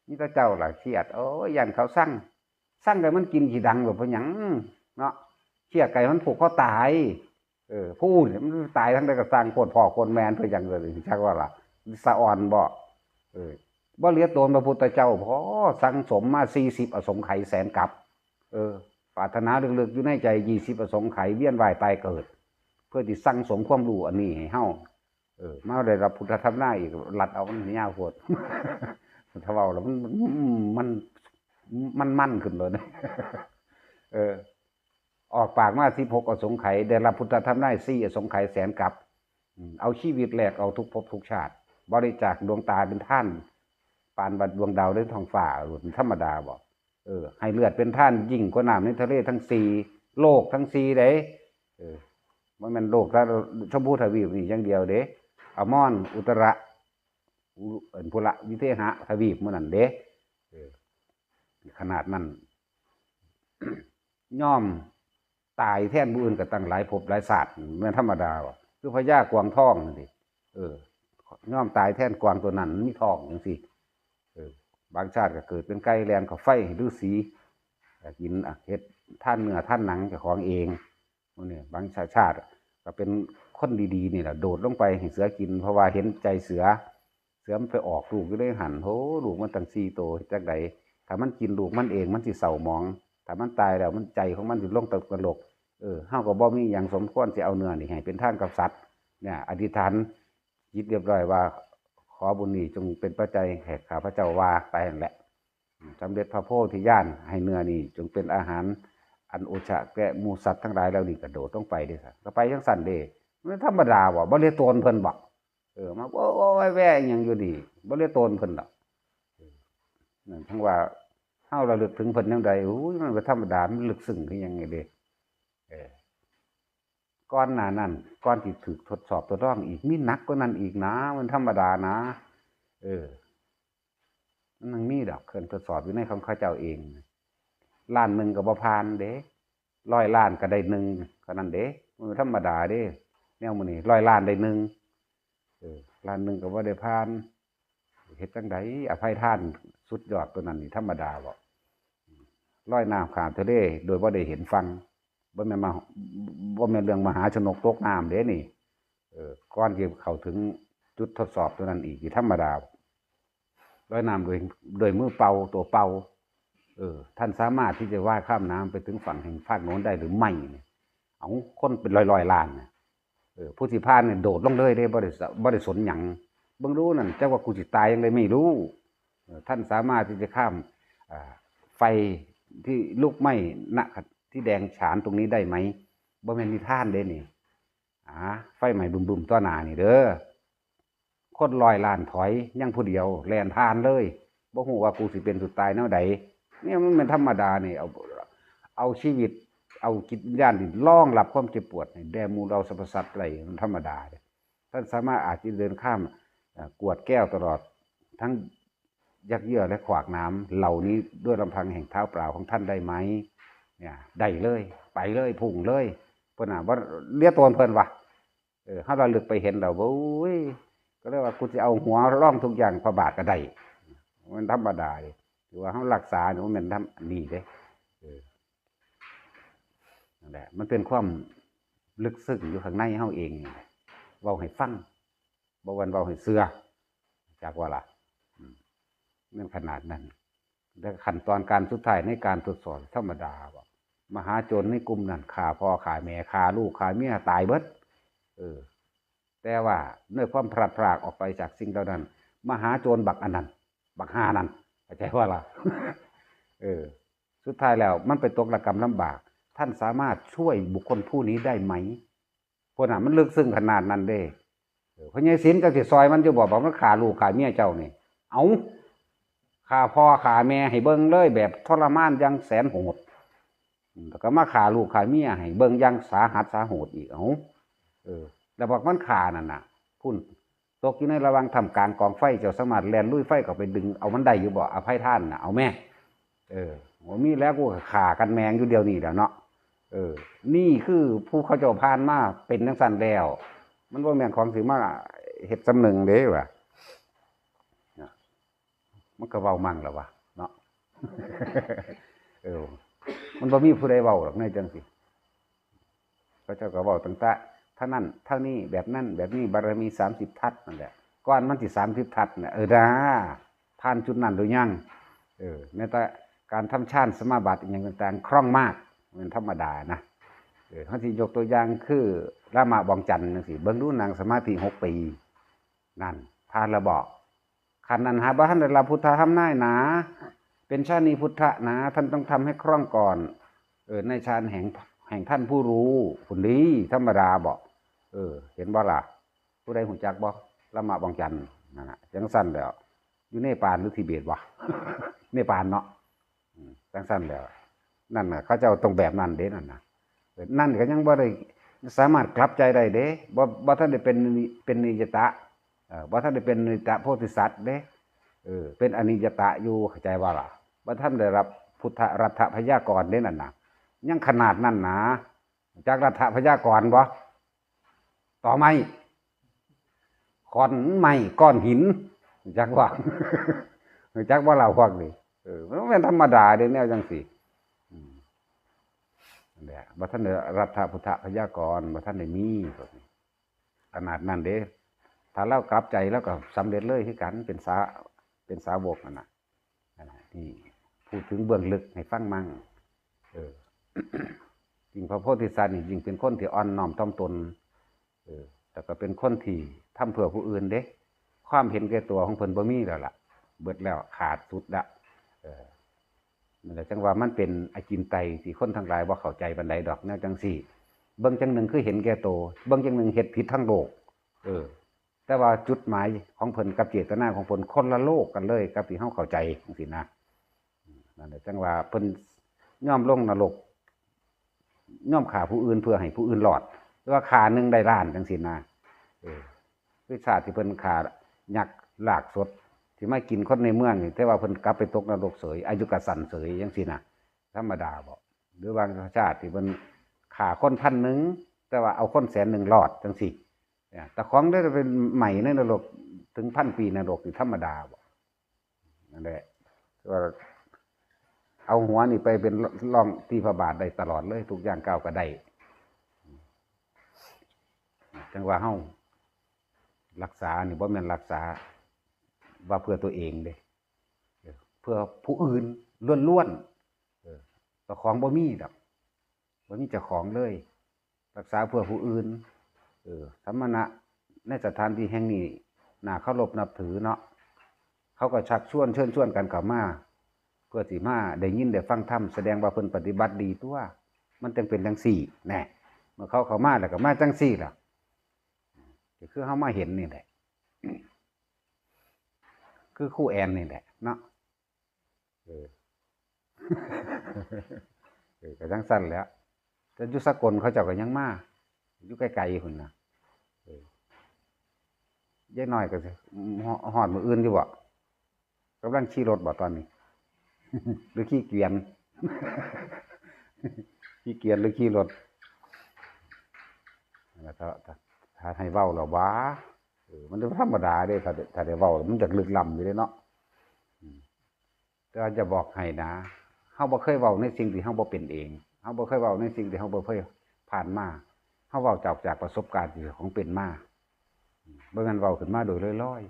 ມີແຕ່ເຈົ້າລະຄຽດ ໂອ້ຍ ຢ້ານເຂົາຊັງ ຊັງກໍມັນກິນຂີ້ດັງໂລດ ເປັນຫຍັງເນາະ ຄຽດໄກ່ມັນຜູກຄໍຕາຍ ເອີ ຜູ້ອື່ນມັນຕາຍທາງໃດກໍຊ່າງ ໂຄດພໍ່ໂຄດແມ່ນ ເປັນຫຍັງ ຈັກວ່າລະ ສະອ່ອນບໍ ເອີ ບໍ່ເຫຼືອໂຕນພະພຸດທະເຈົ້າພໍ ສັງສົມມາສີ່ສິບອະສົງໄຂແສນກັບ ເອີ ປາດຖະໜາເລິກໆຢູ່ໃນໃຈ ຍີ່ສິບອະສົງໄຂ ວຽນວ່າຍຕາຍເກີດ ເພື່ອທີ່ສັ່ງສົມຄວາມຮູ້ອັນນີ້ໃຫ້ເຮົາ ເອີ ມາໄດ້ຮັບພຸດທະທຳນາອີກ ລັດເອົາ ມັນຍາວໂພດ ຖ້າເວົ້າແລ້ວ ມັນ ມັນ ມັນ ມັນຂຶ້ນໂລດ ເອີ ອອກປາກມາສິບຫົກອະສົງໄຂ ໄດ້ຮັບພຸດທະທຳນາສີ່ອະສົງໄຂແສນກັບ ອືມ ເອົາຊີວິດແລກເອົາທຸກພົບທຸກຊາດ ບໍລິຈາກດວງຕາເປັນທານ ປານວ່າດວງດາວໃນທ້ອງຟ້າ ທຳມະດາບໍ? ເອີ ໃຫ້ເລືອດເປັນທານ ຍິ່ງກວ່ານ້ຳໃນທະເລທັງສີ່ ໂລກທັງສີ່ເດ້ ເອີ ບໍ່ແມ່ນໂລກ ຊະ ຊົມພູທະວີບນີ້ຢ່າງດຽວເດ້ ອະມອນ ອຸດຕະລະ ອຸ ເອີ້ນ ພຸລະ ວິເທຫະທະວີບ ໝູ່ນັ້ນເດ້ ເອີ ຂະໜາດນັ້ນ ຍອມຕາຍແທນຜູ້ອື່ນກໍຕັ້ງຫຼາຍພົບຫຼາຍຊາດ ແມ່ນທຳມະດາບໍ? ຄືພະຍາກວາງທອງນີ້ ເອີ ຍອມຕາຍແທນກວາງຕົວນັ້ນ ມັນມີທ້ອງຈັ່ງຊີ້ ເອີ ບາງຊາດກໍເກີດເປັນໄກ່ແລ່ນເຂົ້າໄຟໃຫ້ລືສີ ກໍກິນ ອະ ເຮັດທານເນື້ອທານໜັງເຈົ້າຂອງເອງ. ມື້ນີ້ບາງຊາດ ຊາດກໍເປັນຄົນດີໆນີ້ແຫຼະ ໂດດລົງໄປໃຫ້ເສືອກິນ ເພາະວ່າເຫັນໃຈເສືອ ເສືອມັນໄປອອກລູກຢູ່ໃນຫັ້ນ ໂຫ ລູກມັນຕັ້ງສີ່ໂຕ ເຮັດຈັ່ງໃດ? ຖ້າມັນກິນລູກມັນເອງ ມັນຊິເສົ້າໝອງ ຖ້າມັນຕາຍແລ້ວ ມັນ ໃຈຂອງມັນຊິລົງຕົກນະລົກ. ເອີ ເຮົາກໍບໍ່ມີຫຍັງສົມຄວນຊິເອົາເນື້ອນີ້ໃຫ້ເປັນທານກັບສັດ ເນຍ ອະທິຖານຈິດລຽບຮ້ອຍວ່າ ຂໍບຸນນີ້ຈົ່ງເປັນປັດໄຈໃຫ້ຂ້າພະເຈົ້າ ວ່າໄປຫັ້ນແຫຼະ. ສຳເລັດພະໂພທິຍານ ໃຫ້ເນື້ອນີ້ຈົ່ງເປັນອາຫານອັນໂອຊະແກ່ໝູ່ສັດທັງຫຼາຍ ແລ້ວນີ້ກະໂດດລົງໄປເດ້ ກໍໄປຈັ່ງຊັ້ນເດ້. ມັນທຳມະດາບໍ? ບໍ່ເຫຼືອໂຕນເພິ່ນບໍ? ເອີ ມາໂວຍແວຍຫຍັງຢູ່ນີ້ ບໍ່ເຫຼືອໂຕນເພິ່ນດອກ. ນັ້ນ ເຖິງວ່າເຮົາລະລຶກເຖິງເພິ່ນແນວໃດ ໂອ້ຍ ມັນບໍ່ທຳມະດາ ມັນລຶກຊຶ້ງຄືຫຍັງນີ້ເດ້. ເອີ ກ່ອນໜ້ານັ້ນ ກ່ອນທີ່ຖືກທົດສອບທົດລອງອີກ ມີໜັກກວ່ານັ້ນອີກນາ ມັນທຳມະດານາ. ເອີ ມັນຍັງມີດອກເຄື່ອງທົດສອບຢູ່ໃນຂອງເຂົາເຈົ້າເອງ. ລ້ານໜຶ່ງກໍບໍ່ຜ່ານເດ້ ຮ້ອຍລ້ານກໍໄດ້ໜຶ່ງ ເທົ່ານັ້ນເດ້. ມັນທຳມະດາເດ້ ແນວມື້ນີ້ ຮ້ອຍລ້ານໄດ້ໜຶ່ງ ເອີ ລ້ານໜຶ່ງກໍບໍ່ໄດ້ຜ່ານ. ເຮັດຈັ່ງໃດ? ອະໄພທານສຸດຍອດຕົວນັ້ນນີ້ທຳມະດາບໍ? ລອຍນ້ຳຂ້າມທະເລໂດຍບໍ່ໄດ້ເຫັນຝັ່ງ ບໍ່ແມ່ນມາ ບໍ່ແມ່ນເລື່ອງມະຫາຊະນົກຕົກນ້ຳເດ້ນີ້. ເອີ ກ່ອນທີ່ເຂົ້າເຖິງຈຸດທົດສອບຕົວນັ້ນອີກ ຊິທຳມະດາບໍ? ລອຍນ້ຳໂດຍ ໂດຍມືເປົ່າ ຕົວເປົ່າ. ເອີ ທ່ານສາມາດທີ່ຈະວ່າຍຂ້າມນ້ຳໄປເຖິງຝັ່ງແຫ່ງພາກໂນ້ນໄດ້ຫຼືໄໝ? ເອົາ ຄົນເປັນຮ້ອຍໆລ້ານນະ ເອີ ຜູ້ຊິຜ່ານນີ້ໂດດລົງເລີຍເດ້ ບໍ່ໄດ້ສະ ບໍ່ໄດ້ສົນຫຍັງ. ເບິ່ງດູນັ້ນ ຈັກວ່າກູຊິຕາຍຈັ່ງໃດໄມ່ຮູ້. ເອີ ທ່ານສາມາດທີ່ຈະຂ້າມ ອ່າ ໄຟທີ່ລຸກໄໝ້ ນະ ທີ່ແດງສານຕົງນີ້ໄດ້ໄໝ? ບໍ່ແມ່ນນິທານເດ້ນີ້. ອາ ໄຟໄໝ້ບຶ້ມໆຕໍ່ໜ້ານີ້ເດີ. ຄົນຮ້ອຍລ້ານຖອຍ ຍັງຜູ້ດຽວແລ່ນຜ່ານເລີຍ ບໍ່ຮູ້ວ່າກູຊິເປັນສຸດຕາຍແນວໃດ. ນີ້ມັນແມ່ນທຳມະດານີ້ ເອົາ ເອົາຊີວິດ ເອົາຈິດວິນຍານນີ້ລອງຮັບຄວາມເຈັບປວດໃຫ້ແດ່ໝູ່ເຫຼົ່າສັບພະສັດໄດ້ ມັນທຳມະດາເດ້. ທ່ານສາມາດອາດຈະເດີນຂ້າມ ເອີ ກວດແກ້ວຕະຫຼອດທັງຫຍັກເຍື່ອ ແລະ ຂວາກໜາມເຫຼົ່ານີ້ດ້ວຍລຳພັງແຫ່ງເທົ້າເປົ່າຂອງທ່ານໄດ້ໄໝ? ເນຍ ໄດ້ເລີຍ ໄປເລີຍ ພຸ່ງເລີຍ ເພິ່ນນະ ບໍ່ເລຍໂຕນເພິ່ນວ່າ. ເອີ ເຮົາລະລຶກໄປເຫັນແລ້ວ ໂອ້ຍ ກໍເລີຍວ່າ ກູຊິເອົາຫົວລອງທຸກຢ່າງພະບາດກໍໄດ້. ມັນທຳມະດາເດ້ ຖືວ່າເຮົາຮັກສານີ້ ມັນແມ່ນທຳ ນີ້ເດ້. ເອີ ນັ້ນແຫຼະ ມັນເປັນຄວາມເລິກເຊິ່ງຢູ່ຂ້າງໃນເຮົາເອງນີ້ແຫຼະ ເວົ້າໃຫ້ຟັງ ບໍ່ແມ່ນເວົ້າໃຫ້ເຊື່ອ ຈັກວ່າລະ? ອືມ ແມ່ນຂະໜາດນັ້ນ. ແລະ ຂັ້ນຕອນການສຸດທ້າຍໃນການທົດສອບທຳມະດາບໍ? ມະຫາໂຈນໃນກຸ່ມນັ້ນຂ້າພໍ່ຂ້າແມ່ ຂ້າລູກຂ້າເມຍຕາຍເບິດ. ເອີ ແຕ່ວ່າໃນຄວາມພລັດພລາກອອກໄປຈາກສິ່ງເຫຼົ່ານັ້ນ ມະຫາໂຈນບັກອັນນັ້ນ ບັກຫ່ານັ້ນ ເຂົ້າໃຈບໍ່ລະ? ເອີ ສຸດທ້າຍແລ້ວມັນໄປຕົກລະກຳລຳບາກ ທ່ານສາມາດຊ່ວຍບຸກຄົນຜູ້ນີ້ໄດ້ໄໝ? ພຸ້ນນະ ມັນເລິກເຊິ່ງຂະໜາດນັ້ນເດ້. ເອີ ພໍ່ໃຫຍ່ສິນ ເຈົ້າຊິຊ່ອຍມັນຢູ່ບໍ່? ບອກມັນຂ້າລູກຂ້າເມຍເຈົ້ານີ້. ເອົ້າ ຂ້າພໍ່ຂ້າແມ່ໃຫ້ເບິ່ງເລີຍ ແບບທໍລະມານຢ່າງແສນໂຫດ ອືມ ແລ້ວກໍມາຂ້າລູກຂ້າເມຍໃຫ້ເບິ່ງຢ່າງສາຫັດສາໂຫດອີກ. ເອົ້າ ເອີ ແລ້ວບອກມັນຂ້ານັ້ນນະ ພຸ້ນ ຕົກຢູ່ໃນລະຫວ່າງຖ້ຳກາງກອງໄຟ ເຈົ້າສາມາດແລ່ນລຸຍໄຟເຂົ້າໄປດຶງເອົາມັນໄດ້ຢູ່ບໍ່? ອະໄພທານນະ ເອົາແມ້. ເອີ ບໍ່ມີແລ້ວ ກູກໍຂ້າກັນແມ່ງຢູ່ດຽວນີ້ແຫຼະເນາະ. ເອີ ນີ້ຄືຜູ້ເຂົາເຈົ້າຜ່ານມາເປັນຈັ່ງຊັ້ນແລ້ວ ມັນບໍ່ແມ່ນຂອງຊິມາເຮັດສ່ຳໜຶ່ງເດ້ວ່າ. ມັນກໍເວົ້າມັ່ງລະວ່າເນາະ. ເອີ ມັນບໍ່ມີຜູ້ໃດເວົ້າດອກໃນຈັ່ງຊີ້ ເຂົາເຈົ້າກໍເວົ້າຕັ້ງແຕ່ທາງນັ້ນທາງນີ້ ແບບນັ້ນແບບນີ້ ບາລະມີສາມສິບທັດນັ້ນແຫຼະ ກ່ອນມັນຊິສາມສິບທັດນະ. ເອີ ດາ ຜ່ານຈຸດນັ້ນຫຼືຍັງ? ເອີ ແມ້ແຕ່ການທຳຊານສະມາບັດອີ່ຫຍັງຕ່າງໆ ຄ່ອງມາກ ແມ່ນທຳມະດານະ. ເອີ ເຮົາຊິຍົກຕົວຢ່າງຄືລາມະບອງຈັນຈັ່ງຊີ້ ເບິ່ງດູ ນັ່ງສະມາທິຫົກປີ ນັ້ນ ຜ່ານລະບໍ? ຂັ້ນນັ້ນຫາບໍ່ທັນໄດ້ຮັບພຸດທະທຳນາຍນາ ເປັນຊານິພຸດທະນາ ທ່ານຕ້ອງທຳໃຫ້ຄ່ອງກ່ອນ. ເອີ ໃນຊານແຫ່ງ ແຫ່ງທ່ານຜູ້ຮູ້ພຸ້ນເດ້ ທຳມະດາບໍ? ເອີ ເຫັນບໍ່ລະ? ຜູ້ໃດຮູ້ຈັກບໍ່? ລາມະບອງຈັນນັ້ນນະ ຈັ່ງຊັ້ນແຫຼ້ວ. ຢູ່ເນປານຫຼືທິເບດວະ? ເນປານເນາະ. ອືມ ຈັ່ງຊັ້ນແຫຼ້ວ ນັ້ນນະ ເຂົາເຈົ້າຕ້ອງແບບນັ້ນເດ້ ນັ້ນນະ. ເອີ ນັ້ນກໍຍັງບໍ່ໄດ້ສາມາດກລັບໃຈໄດ້ເດ້ ບໍ່ ບໍ່ທັນໄດ້ເປັນ ເປັນນິຍະຕະ ເອີ ບໍ່ທັນໄດ້ເປັນນິຍະຕະໂພທິສັດເດ້. ເອີ ເປັນອະນິຍະຕະຢູ່ ເຂົ້າໃຈບໍ່ລະ? ບໍ່ທັນໄດ້ຮັບພຸດທະລັດຖະພະຍາກອນເດ້ ນັ້ນນະ. ຍັງຂະໜາດນັ້ນນະ ຮູ້ຈັກລັດຖະພະຍາກອນບໍ່? ຕໍໄມ້ ຂອນໄມ້ ກ້ອນຫີນ ຮູ້ຈັກບໍ່? ຮູ້ຈັກບໍ່ລະພວກນີ້? ເອີ ມັນບໍ່ແມ່ນທຳມະດາເດ້ ແນວຈັ່ງຊີ້. ອືມ ນັ້ນແຫຼະ ບໍ່ທັນໄດ້ລັດຖະພຸດທະພະຍາກອນ ບໍ່ທັນໄດ້ມີພວກນີ້ ຂະໜາດນັ້ນເດ້. ຖ້າລາວກັບໃຈ ລາວກໍສຳເລັດເລີຍຄືກັນ ເປັນສາ ເປັນສາວົກຫັ້ນນະ. ອັນນີ້ ນີ້ ພູດເຖິງເບື້ອງເລິກໃຫ້ຟັງມັ່ງ. ເອີ ຍິ່ງພະໂພທິສັດນີ້ ຍິ່ງເປັນຄົນທີ່ອ່ອນນ້ອມຖ່ອມຕົນ ເອີ ແລ້ວກໍເປັນຄົນທີ່ທຳເພື່ອຜູ້ອື່ນເດ້. ຄວາມເຫັນແກ່ຕົວຂອງເພິ່ນບໍ່ມີແລ້ວລະ ເບິດແລ້ວ ຂາດສຸດລະ. ເອີ ນັ້ນແຫຼະ ຈັ່ງວ່າມັນເປັນອະຈິນໄຕທີ່ຄົນທັງຫຼາຍບໍ່ເຂົ້າໃຈປານໃດດອກ ແນວຈັ່ງຊີ້. ເບິ່ງຈັ່ງໜຶ່ງຄືເຫັນແກ່ໂຕ ເບິ່ງຈັ່ງໜຶ່ງເຮັດຜິດທາງໂລກ. ເອີ ແຕ່ວ່າຈຸດໝາຍຂອງເພິ່ນກັບເຈດຕະນາຂອງເພິ່ນຄົນລະໂລກກັນເລີຍກັບທີ່ເຮົາເຂົ້າໃຈຈັ່ງຊີ້ນະ. ນັ້ນແຫຼະ ຈັ່ງວ່າເພິ່ນຍອມລົງນະລົກ ຍອມຂ້າຜູ້ອື່ນເພື່ອໃຫ້ຜູ້ອື່ນລອດ. ຫຼືວ່າຂ້າໜຶ່ງໄດ້ລ້ານຈັ່ງຊີ້ນະ. ເອີ ຄືຊາດທີ່ເພິ່ນຂ້າຍັກລາກສົດ ທີ່ມາກິນຄົນໃນເມືອງນີ້ ແຕ່ວ່າເພິ່ນກັບໄປຕົກນະລົກເສີຍ ອາຍຸກະສັ້ນເສີຍຈັ່ງຊີ້ນະ ທຳມະດາບໍ? ຫຼືວ່າຊາດທີ່ເພິ່ນຂ້າຄົນພັນໜຶ່ງ ແຕ່ວ່າເອົາຄົນແສນໜຶ່ງລອດຈັ່ງຊີ້ ເຈົ້າຂອງໄດ້ໄປໄໝ້ໃນນະລົກເຖິງພັນປີນະລົກນີ້ທຳມະດາບໍ? ນັ້ນແຫຼະ ຄືວ່າເອົາຫົວນີ້ໄປເປັນລ- ຮອງຕີພະບາດໄດ້ຕະຫຼອດເລີຍ ທຸກຢ່າງກ້າວກະໄດ້. ຈັ່ງວ່າເຮົາລັກສານີ້ບໍ່ແມ່ນລັກສາວ່າເພື່ອຕົວເອງເດ້ ເພື່ອຜູ້ອື່ນລ້ວນໆ. ເຈົ້າຂອງບໍ່ມີດອກ ບໍ່ມີເຈົ້າຂອງເລີຍ ລັກສາເພື່ອຜູ້ອື່ນ. ເອີ ສະມະນະໃນສະຖານທີ່ແຫ່ງນີ້ໜ້າເຄົາລົບນັບຖືເນາະ ເຂົາກໍຊັກຊວນເຊີນຊວນກັນເຂົ້າມາ ເພື່ອຊິມາໄດ້ຍິນໄດ້ຟັງທຳ ສະແດງວ່າເພິ່ນປະຕິບັດດີຕົວະ ມັນຈຶ່ງເປັນຈັ່ງຊີ້ແນ່. ເມື່ອເຂົາເຂົ້າມາແລ້ວກໍມາຈັ່ງຊີ້ລະ ກໍຄືເຮົາມາເຫັນນີ້ແຫຼະ ຄືຄູແອນນີ້ແຫຼະເນາະ. ເອີ ເອີ ກໍຈັ່ງຊັ້ນແຫຼະ ແຕ່ຢູ່ສາກົນເຂົາເຈົ້າກໍຍັງມາ ຢູ່ໄກໆພຸ້ນນະ. ເອີ ຍາຍນ້ອຍກໍຊິ ຮ- ຮອດມື້ອື່ນຢູ່ບໍ? ກຳລັງຂີ່ລົດບໍຕອນນີ້ ຫຼືຂີ່ກວຽນ? ຂີ່ກວຽນຫຼືຂີ່ລົດ? ແລ້ວກໍ ຖ້າໃຫ້ເວົ້າແລ້ວຫວາ ເອີ ມັນທຳມະດາເດ້ ຖ້າ ຖ້າໄດ້ເວົ້າແລ້ວມັນຢາກລຶກລ້ຳຢູ່ເດ້ເນາະ. ອືມ ແຕ່ວ່າຈະບອກໃຫ້ນະ ເຮົາບໍ່ເຄີຍເວົ້າໃນສິ່ງທີ່ເຮົາບໍ່ເປັນເອງ ເຮົາບໍ່ເຄີຍເວົ້າໃນສິ່ງທີ່ເຮົາບໍ່ເຄີຍຜ່ານມາ ເຮົາເວົ້າຈາກ ຈາກປະສົບການທີ່ເຈົ້າຂອງເປັນມາ ບໍ່ແມ່ນເວົ້າຂຶ້ນມາໂດຍລອຍ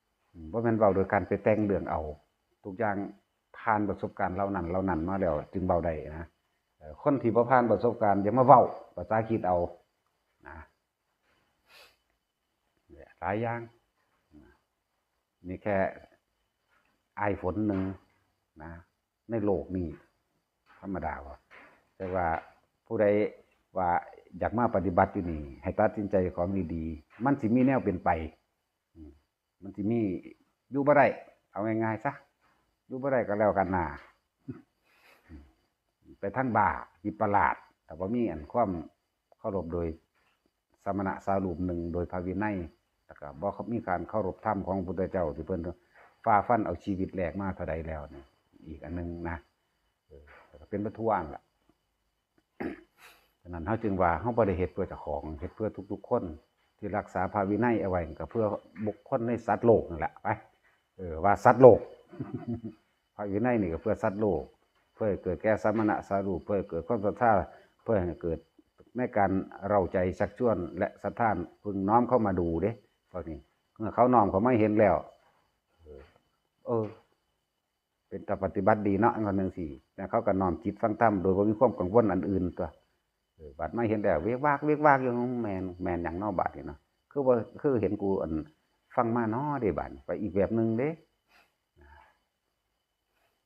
ໆ ບໍ່ແມ່ນເວົ້າໂດຍການໄປແຕ່ງເລື່ອງເອົາ ທຸກຢ່າງຜ່ານປະສົບການເຫຼົ່ານັ້ນເຫຼົ່ານັ້ນມາແລ້ວຈຶ່ງເວົ້າໄດ້ນະ. ເອີ ຄົນທີ່ບໍ່ຜ່ານປະສົບການຢ່າມາເວົ້າ ປະສາຄິດເອົານະ. ຫຼາຍຢ່າງ ນີ້ແຄ່ອ້າຍຝົນໜຶ່ງນະ ໃນໂລກນີ້ ທຳມະດາບໍ່? ແຕ່ວ່າຜູ້ໃດວ່າຢາກມາປະຕິບັດຢູ່ນີ້ ໃຫ້ຕັດສິນໃຈຂອງດີໆ ມັນຊິມີແນວເປັນໄປ ອືມ ມັນຊິມີ ຢູ່ບໍ່ໄດ້ ເອົາງ່າຍໆຊະ ຢູ່ບໍ່ໄດ້ກໍແລ້ວກັນນາ ໄປທາງບ້າວິປະລາດ ຖ້າບໍ່ມີອັນຄວາມເຄົາລົບໂດຍສະມະນະສາຮູບໜຶ່ງ ໂດຍພະວິໄນ ແລ້ວກໍບໍ່ມີການເຄົາລົບທຳຂອງພະພຸດທະເຈົ້າ ທີ່ເພິ່ນຝ່າຟັນເອົາຊີວິດແລກມາເທົ່າໃດແລ້ວນີ້ ອີກອັນໜຶ່ງນະ ເອີ ແລ້ວກໍເປັນປະທ້ວງລະ. ສະນັ້ນເຮົາຈຶ່ງວ່າເຮົາບໍ່ໄດ້ເຮັດເພື່ອເຈົ້າຂອງ ເຮັດເພື່ອທຸກໆຄົນ ທີ່ຮັກສາພະວິໄນເອົາໄວ້ກໍເພື່ອບຸກຄົນໃນສັດໂລກນັ້ນແຫຼະ ໄປ ເອີ ວ່າສັດໂລກ ພະວິໄນນີ້ກໍເພື່ອສັດໂລກ ເພື່ອໃຫ້ເກີດແກ່ສະມະນະສາຮູບ ເພື່ອໃຫ້ເກີດຄວາມສັດທາ ເພື່ອໃຫ້ເກີດໃນການເລົ່າໃຈຊັກຊວນ ແລະ ສັດທາເພິ່ງນ້ອມເຂົ້າມາດູເດ້ ພວກນີ້ ເມື່ອເຂົານ້ອມເຂົ້າມາເຫັນແລ້ວ ເອີ ເອີ ເປັນຕາປະຕິບັດດີເນາະ ຈັ່ງຊັ້ນຈັ່ງຊີ້ ແລ້ວເຂົາກໍນ້ອມຈິດຟັງທຳໂດຍບໍ່ມີຄວາມກັງວົນອັນອື່ນຕົວະ. ເອີ ບາດມາເຫັນແລ້ວເວກວາກເວກວາກຢູ່ ແມ່ນ ແມ່ນຫຍັງເນາະບາດນີ້ເນາະ ຄືບໍ່ຄືເຫັນກູອັນຟັງມາເນາະເດ້ ບາດນີ້ໄປອີກແບບໜຶ່ງເດ້.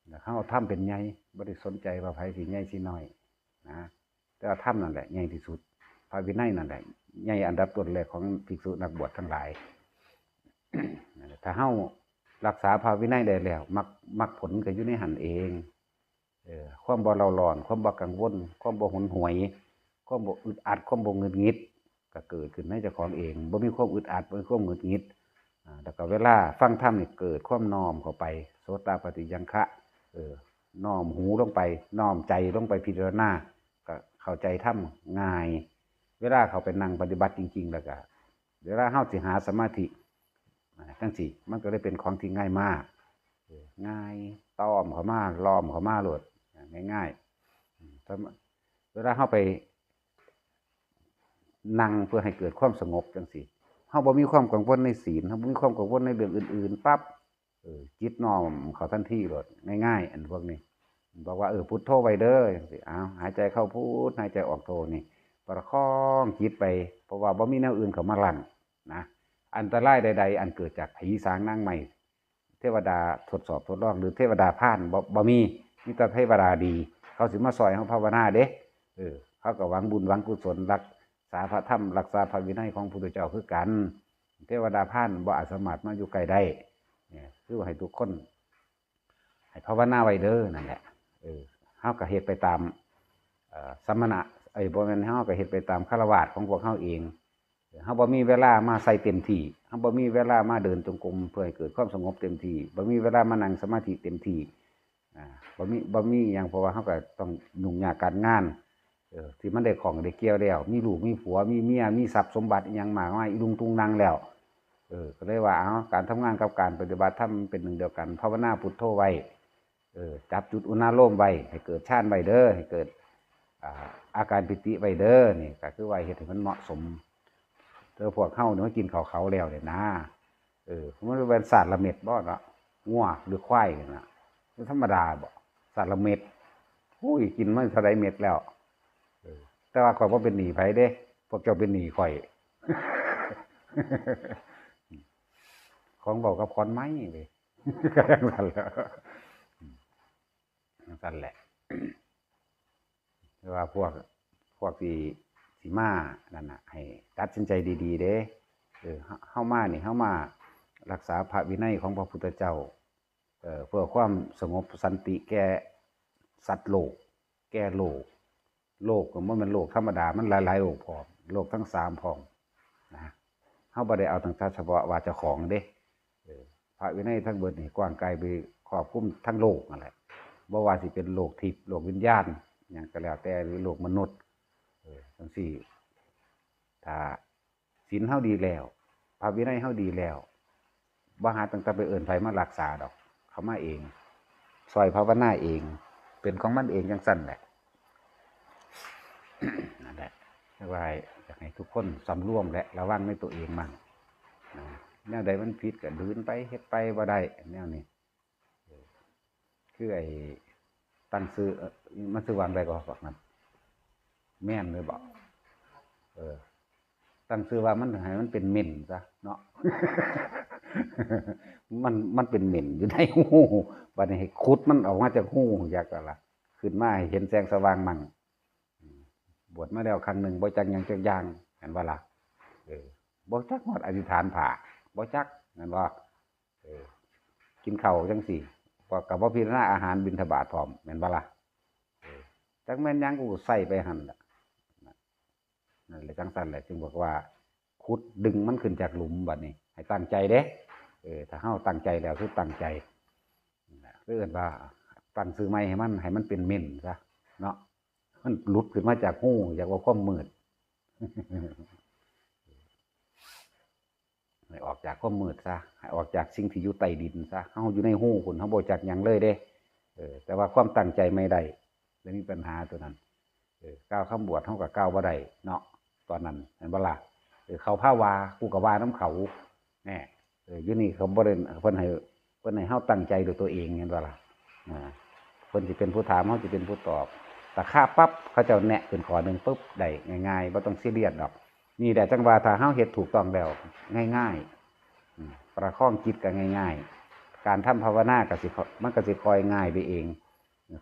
ແລ້ວເຮົາທຳເປັນໃຫຍ່ ບໍ່ໄດ້ສົນໃຈວ່າໃຜຊິໃຫຍ່ຊິນ້ອຍນະ ແຕ່ວ່າທຳນັ້ນແຫຼະໃຫຍ່ທີ່ສຸດ ພະວິໄນນັ້ນແຫຼະໃຫຍ່ອັນດັບຕົ້ນແລກຂອງພິກສຸນັກບວດທັງຫຼາຍ. ນັ້ນແຫຼະ ຖ້າເຮົາຮັກສາພະວິໄນໄດ້ແລ້ວ ມັກ ມັກຜົນກໍຢູ່ໃນຫັ້ນເອງ. ເອີ ຄວາມບໍ່ເລົ້າຮ້ອນ ຄວາມບໍ່ກັງວົນ ຄວາມບໍ່ຫົນຫວຍ ຄວາມບໍ່ອຶດອັດ ຄວາມບໍ່ຫງຸດຫງິດ ກໍເກີດຂຶ້ນໃນເຈົ້າຂອງເອງ ບໍ່ມີຄວາມອຶດອັດ ບໍ່ມີຄວາມຫງຸດຫງິດ. ອາ ແລ້ວກໍເວລາຟັງທຳນີ້ເກີດຄວາມນ້ອມເຂົ້າໄປ ໂສຕາປະຕິຍັງຄະ ເອີ ນ້ອມຫູລົງໄປ ນ້ອມໃຈລົງໄປພິຈາລະນາ ກໍເຂົ້າໃຈທຳງ່າຍ. ເວລາເຂົ້າໄປນັ່ງປະຕິບັດຈິງໆ ແລ້ວກໍເວລາເຮົາຊິຫາສະມາທິ ອາ ຈັ່ງຊີ້ ມັນກໍເລີຍເປັນຂອງທີ່ງ່າຍມາກ ເອີ ງ່າຍ ຕ້ອມເຂົ້າມາ ລ້ອມເຂົ້າມາໂລດ ງ່າຍໆ. ເວລາເຮົາໄປ ນັ່ງເພື່ອໃຫ້ເກີດຄວາມສະຫງົບຈັ່ງຊີ້ ເຮົາບໍ່ມີຄວາມກັງວົນໃນສີນ ເຮົາບໍ່ມີຄວາມກັງວົນໃນເລື່ອງອື່ນໆ ປັບ ເອີ ຈິດນ້ອມເຂົ້າທັນທີໂລດ ງ່າຍໆ ອັນພວກນີ້ ບອກວ່າ ເອີ ພຸດໂທໄວ້ເດີ ຈັ່ງຊີ້ ອ້າວ ຫາຍໃຈເຂົ້າພຸດ ຫາຍໃຈອອກໂທ ນີ້ ປະຄອງຈິດໄປ ເພາະວ່າບໍ່ມີແນວອື່ນເຂົ້າມາລັງນະ. ອັນຕະລາຍໃດໆ ອັນເກີດຈາກຜີສາງນາງໄມ້ ເທວະດາທົດສອບທົດລອງ ຫຼື ເທວະດາພານ ບໍ່ ບໍ່ມີ ມີແຕ່ເທວະດາດີ ເຂົາຊິມາຊ່ອຍເຮົາພາວະນາເດ້. ເອີ ເຂົາກໍຫວັງບຸນຫວັງກຸສົນ ຮັກສາພະທຳ ຮັກສາພະວິໄນຂອງພຸດທະເຈົ້າຄືກັນ. ເທວະດາພານບໍ່ອາດສາມາດມາຢູ່ໃກ້ໄດ້. ເອີ ຄືວ່າໃຫ້ທຸກຄົນໃຫ້ພາວະນາໄວ້ເດີ ນັ້ນແຫຼະ. ເອີ ເຮົາກໍເຮັດໄປຕາມ ເອີ ສະມະນະ ເອີຍ ບໍ່ແມ່ນເຮົາກໍເຮັດໄປຕາມຄາລະວາດຂອງພວກເຮົາເອງ. ເຮົາບໍ່ມີເວລາມາໃສ່ເຕັມທີ່ ເຮົາບໍ່ມີເວລາມາເດີນຈົງກົມເພື່ອໃຫ້ເກີດຄວາມສະຫງົບເຕັມທີ່ ບໍ່ມີເວລາມານັ່ງສະມາທິເຕັມທີ່ ອາ ບໍ່ມີ ບໍ່ມີຫຍັງ ເພາະວ່າເຮົາກໍຕ້ອງຫຍຸ້ງຍາກການງານ ເອີ ທີ່ມັນໄດ້ຂ້ອງໄດ້ກ່ຽວແລ້ວ ມີລູກມີຜົວ ມີເມຍ ມີຊັບສົມບັດອີ່ຫຍັງມາກມາຍອີລຸງຕຸງນັງແລ້ວ ເອີ ກໍເລີຍວ່າ ເອົາ ການທຳງານກັບການປະຕິບັດທຳເປັນໜຶ່ງດຽວກັນ ພາວະນາພຸດໂທໄວ້ ເອີ ຈັບຈຸດອຸນາໂລມໄວ້ ໃຫ້ເກີດฌານໄວ້ເດີ ໃຫ້ເກີດ ອ່າ ອາການປີຕິໄວ້ເດີ ນີ້ກໍຄືວ່າເຮັດໃຫ້ມັນເໝາະສົມ. ແຕ່ພວກເຮົານີ້ມາກິນເຂົ້າເຂົາແລ້ວນີ້ນາ ເອີ ມັນແມ່ນຊາດລະເມັດບໍ່ເນາະ ງົວຫຼືຄວາຍນີ້ນະ ມັນທຳມະດາບໍ່ ຊາດລະເມັດ ໂອ້ຍ ກິນມາເທົ່າໃດເມັດແລ້ວ ເອີ ແຕ່ວ່າຂ້ອຍບໍ່ເປັນໜີ້ໃຜເດ້ ພວກເຈົ້າເປັນໜີ້ຂ້ອຍ ຂອງເວົ້າກັບຂອນໄມ້ເດ້ ກໍຈັ່ງຊັ້ນແຫຼະ ຈັ່ງຊັ້ນແຫຼະ ແຕ່ວ່າພວກ ພວກທີ່ ທີ່ມານັ້ນນະ ໃຫ້ຕັດສິນໃຈດີໆເດ້ ເອີ ເຮົາ ເຮົາມານີ້ ເຮົາມາລັກສາພະວິໄນຂອງພະພຸດທະເຈົ້າ ເອີ ເພື່ອຄວາມສະຫງົບສັນຕິແກ່ສັດໂລກ ແກ່ໂລກ ໂລກກໍບໍ່ແມ່ນໂລກທຳມະດາ ມັນຫຼາຍໆໂລກພ້ອມ ໂລກທັງສາມພ້ອມນະ ເຮົາບໍ່ໄດ້ເອົາຕັ້ງແຕ່ສະເພາະວ່າເຈົ້າຂອງເດ້ ເອີ ພະວິໄນທັງເບິດນີ້ກວ້າງໄກໄປຄອບຄຸມທັງໂລກນັ້ນແຫຼະ ບໍ່ວ່າຊິເປັນໂລກທິບ ໂລກວິນຍານ ຫຍັງກໍແລ້ວແຕ່ ຫຼືໂລກມະນຸດ ເອີ ຈັ່ງຊີ້ ຖ້າ ສິນເຮົາດີແລ້ວ ພະວິໄນເຮົາດີແລ້ວ ບໍ່ຫາຕັ້ງແຕ່ໄປເອີ້ນໃຜມາລັກສາດອກ ເຂົ້າມາເອງ ຊ່ອຍພາວະນາເອງ ເປັນຂອງມັນເອງຈັ່ງຊັ້ນແຫຼະ ນັ້ນແຫຼະ ເອີ້ນວ່າຢາກໃຫ້ທຸກຄົນສຳລວມ ແລະ ລະວັງໃນຕົວເອງໝັ່ງ ນະ ແນວໃດມັນຜິດກໍດືນໄປ ເຮັດໄປ ບໍ່ໄດ້ ແນວນີ້ ຄືໄອ້ຕັ້ງຊື່ ເອີ ມັນຊື່ວ່າອັນໃດກໍພວກນັ້ນ ແມ່ນຫຼືບໍ່ ເອີ ຕັ້ງຊື່ວ່າມັນ ໃຫ້ມັນເປັນເໝັນຊະເນາະ ມັນ ມັນເປັນເໝັນຢູ່ໃນຮູ ບັດນີ້ໃຫ້ຂຸດມັນອອກມາຈາກຮູ ຢາກລະ ຂຶ້ນມາໃຫ້ເຫັນແສງສະຫວ່າງໝັ່ງ ບວດມາແລ້ວຄັ້ງໜຶ່ງ ບໍ່ຈັກຫຍັງຈັກຢ່າງ ແມ່ນບໍ່ລະ ເອີ ບໍ່ຈັກຮອດອະທິຖານຜ້າ ບໍ່ຈັກ ແມ່ນບໍ່ ເອີ ກິນເຂົ້າຈັ່ງຊີ້ ກໍ ກໍບໍ່ພິຈາລະນາອາຫານບິນທະບາດພ້ອມ ແມ່ນບໍ່ລະ ເອີ ຈັກແມ່ນຫຍັງ ກູໃສ່ໄປຫັ້ນລະ ນັ້ນແຫຼະ ຈັ່ງຊັ້ນແຫຼະ ຈຶ່ງບອກວ່າ ຂຸດດຶງມັນຂຶ້ນຈາກຫຼຸມ ບັດນີ້ໃຫ້ຕັ້ງໃຈເດ້ ເອີ ຖ້າເຮົາຕັ້ງໃຈແລ້ວ ຄືຕັ້ງໃຈ ນັ້ນແຫຼະ ຄືເອີ້ນວ່າ ຕັ້ງຊື່ໃໝ່ໃຫ້ມັນ ໃຫ້ມັນເປັນເໝັນຊະເນາະ ມັນຫຼຸດຂຶ້ນມາຈາກຮູ ຢາກວ່າຄວາມມືດ ໃຫ້ອອກຈາກຄວາມມືດຊະ ໃຫ້ອອກຈາກສິ່ງທີ່ຢູ່ໃຕ້ດິນຊະ ເຮົາຢູ່ໃນຮູພຸ້ນ ເຮົາບໍ່ຈັກຫຍັງເລີຍເດ້ ເອີ ແຕ່ວ່າຄວາມຕັ້ງໃຈໃໝ່ໄດ້ ແລ້ວມີບັນຫາຕົວນັ້ນ ເອີ ກ່າວຄຳບວດເຮົາກໍກ່າວບໍ່ໄດ້ເນາະ ຕອນນັ້ນ ແມ່ນບໍ່ລະ ເອີ ເຂົາພາວ່າ ກູກໍວ່ານຳເຂົາ ແນ່ ເອີ ຢູ່ນີ້ເຂົາບໍ່ໄດ້ ເພິ່ນໃຫ້ ເພິ່ນໃຫ້ເຮົາຕັ້ງໃຈດ້ວຍຕົວເອງ ແມ່ນບໍ່ລະ ອາ ເພິ່ນຊິເປັນຜູ້ຖາມ ເຮົາຊິເປັນຜູ້ຕອບ ຕະຄາບປັບ ເຂົາເຈົ້າແນະຂຶ້ນຂໍ້ໜຶ່ງປຶບ ໄດ້ງ່າຍໆ ບໍ່ຕ້ອງຊີຣຽສດອກ ນີ້ແຫຼະ ຈັ່ງວ່າຖ້າເຮົາເຮັດຖືກຕ້ອງແລ້ວ ງ່າຍໆ ອືມ ປະຄອງຈິດກໍງ່າຍໆ ການທຳພາວະນາກໍຊິ ມັນກໍຊິຄ່ອຍງ່າຍໄປເອງ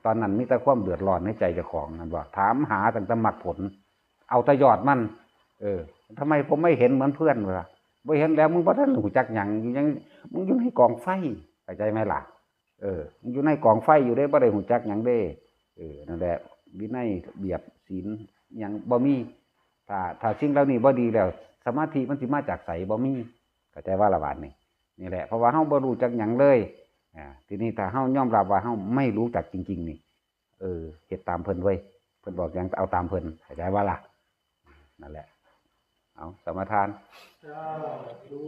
ຕອນນັ້ນມີແຕ່ຄວາມເດືອດຮ້ອນໃນໃຈເຈົ້າຂອງ ແມ່ນບໍ່ ຖາມຫາຕັ້ງແຕ່ມັກຜົນ ເອົາແຕ່ຍອດມັນ ເອີ ທຳໄມຜົມໄມ່ເຫັນເໝືອນເພື່ອນ ວ່າ ບໍ່ເຫັນແລ້ວ ມຶງບໍ່ທັນຮູ້ຈັກຫຍັງ ຢູ່ຍັງ ມຶງຢູ່ໃນກອງໄຟ ເຂົ້າໃຈໄໝລະ ເອີ ມັນຢູ່ໃນກອງໄຟຢູ່ເດ້ ບໍ່ໄດ້ຮູ້ຈັກຫຍັງເດ້ ເອີ ນັ້ນແຫຼະ ວິໄນ ລະບຽບ ສິນ ຫຍັງບໍ່ມີ ຖ້າ ຖ້າສິ່ງເຫຼົ່ານີ້ບໍ່ດີແລ້ວ ສະມາທິມັນຊິມາຈາກໃສ ບໍ່ມີ ເຂົ້າໃຈວ່າລະບາດນີ້ ນີ້ແຫຼະ ເພາະວ່າເຮົາບໍ່ຮູ້ຈັກຫຍັງເລີຍ ອາ ທີນີ້ຖ້າເຮົາຍອມຮັບວ່າເຮົາໄມ່ຮູ້ຈັກຈິງໆນີ້ ເອີ ເຮັດຕາມເພິ່ນເວີຍ ເພິ່ນບອກຫຍັງເອົາຕາມເພິ່ນ ເຂົ້າໃຈບໍ່ລະ ນັ້ນແຫຼະ ເອົາ ສະມາທານ ສາທຸ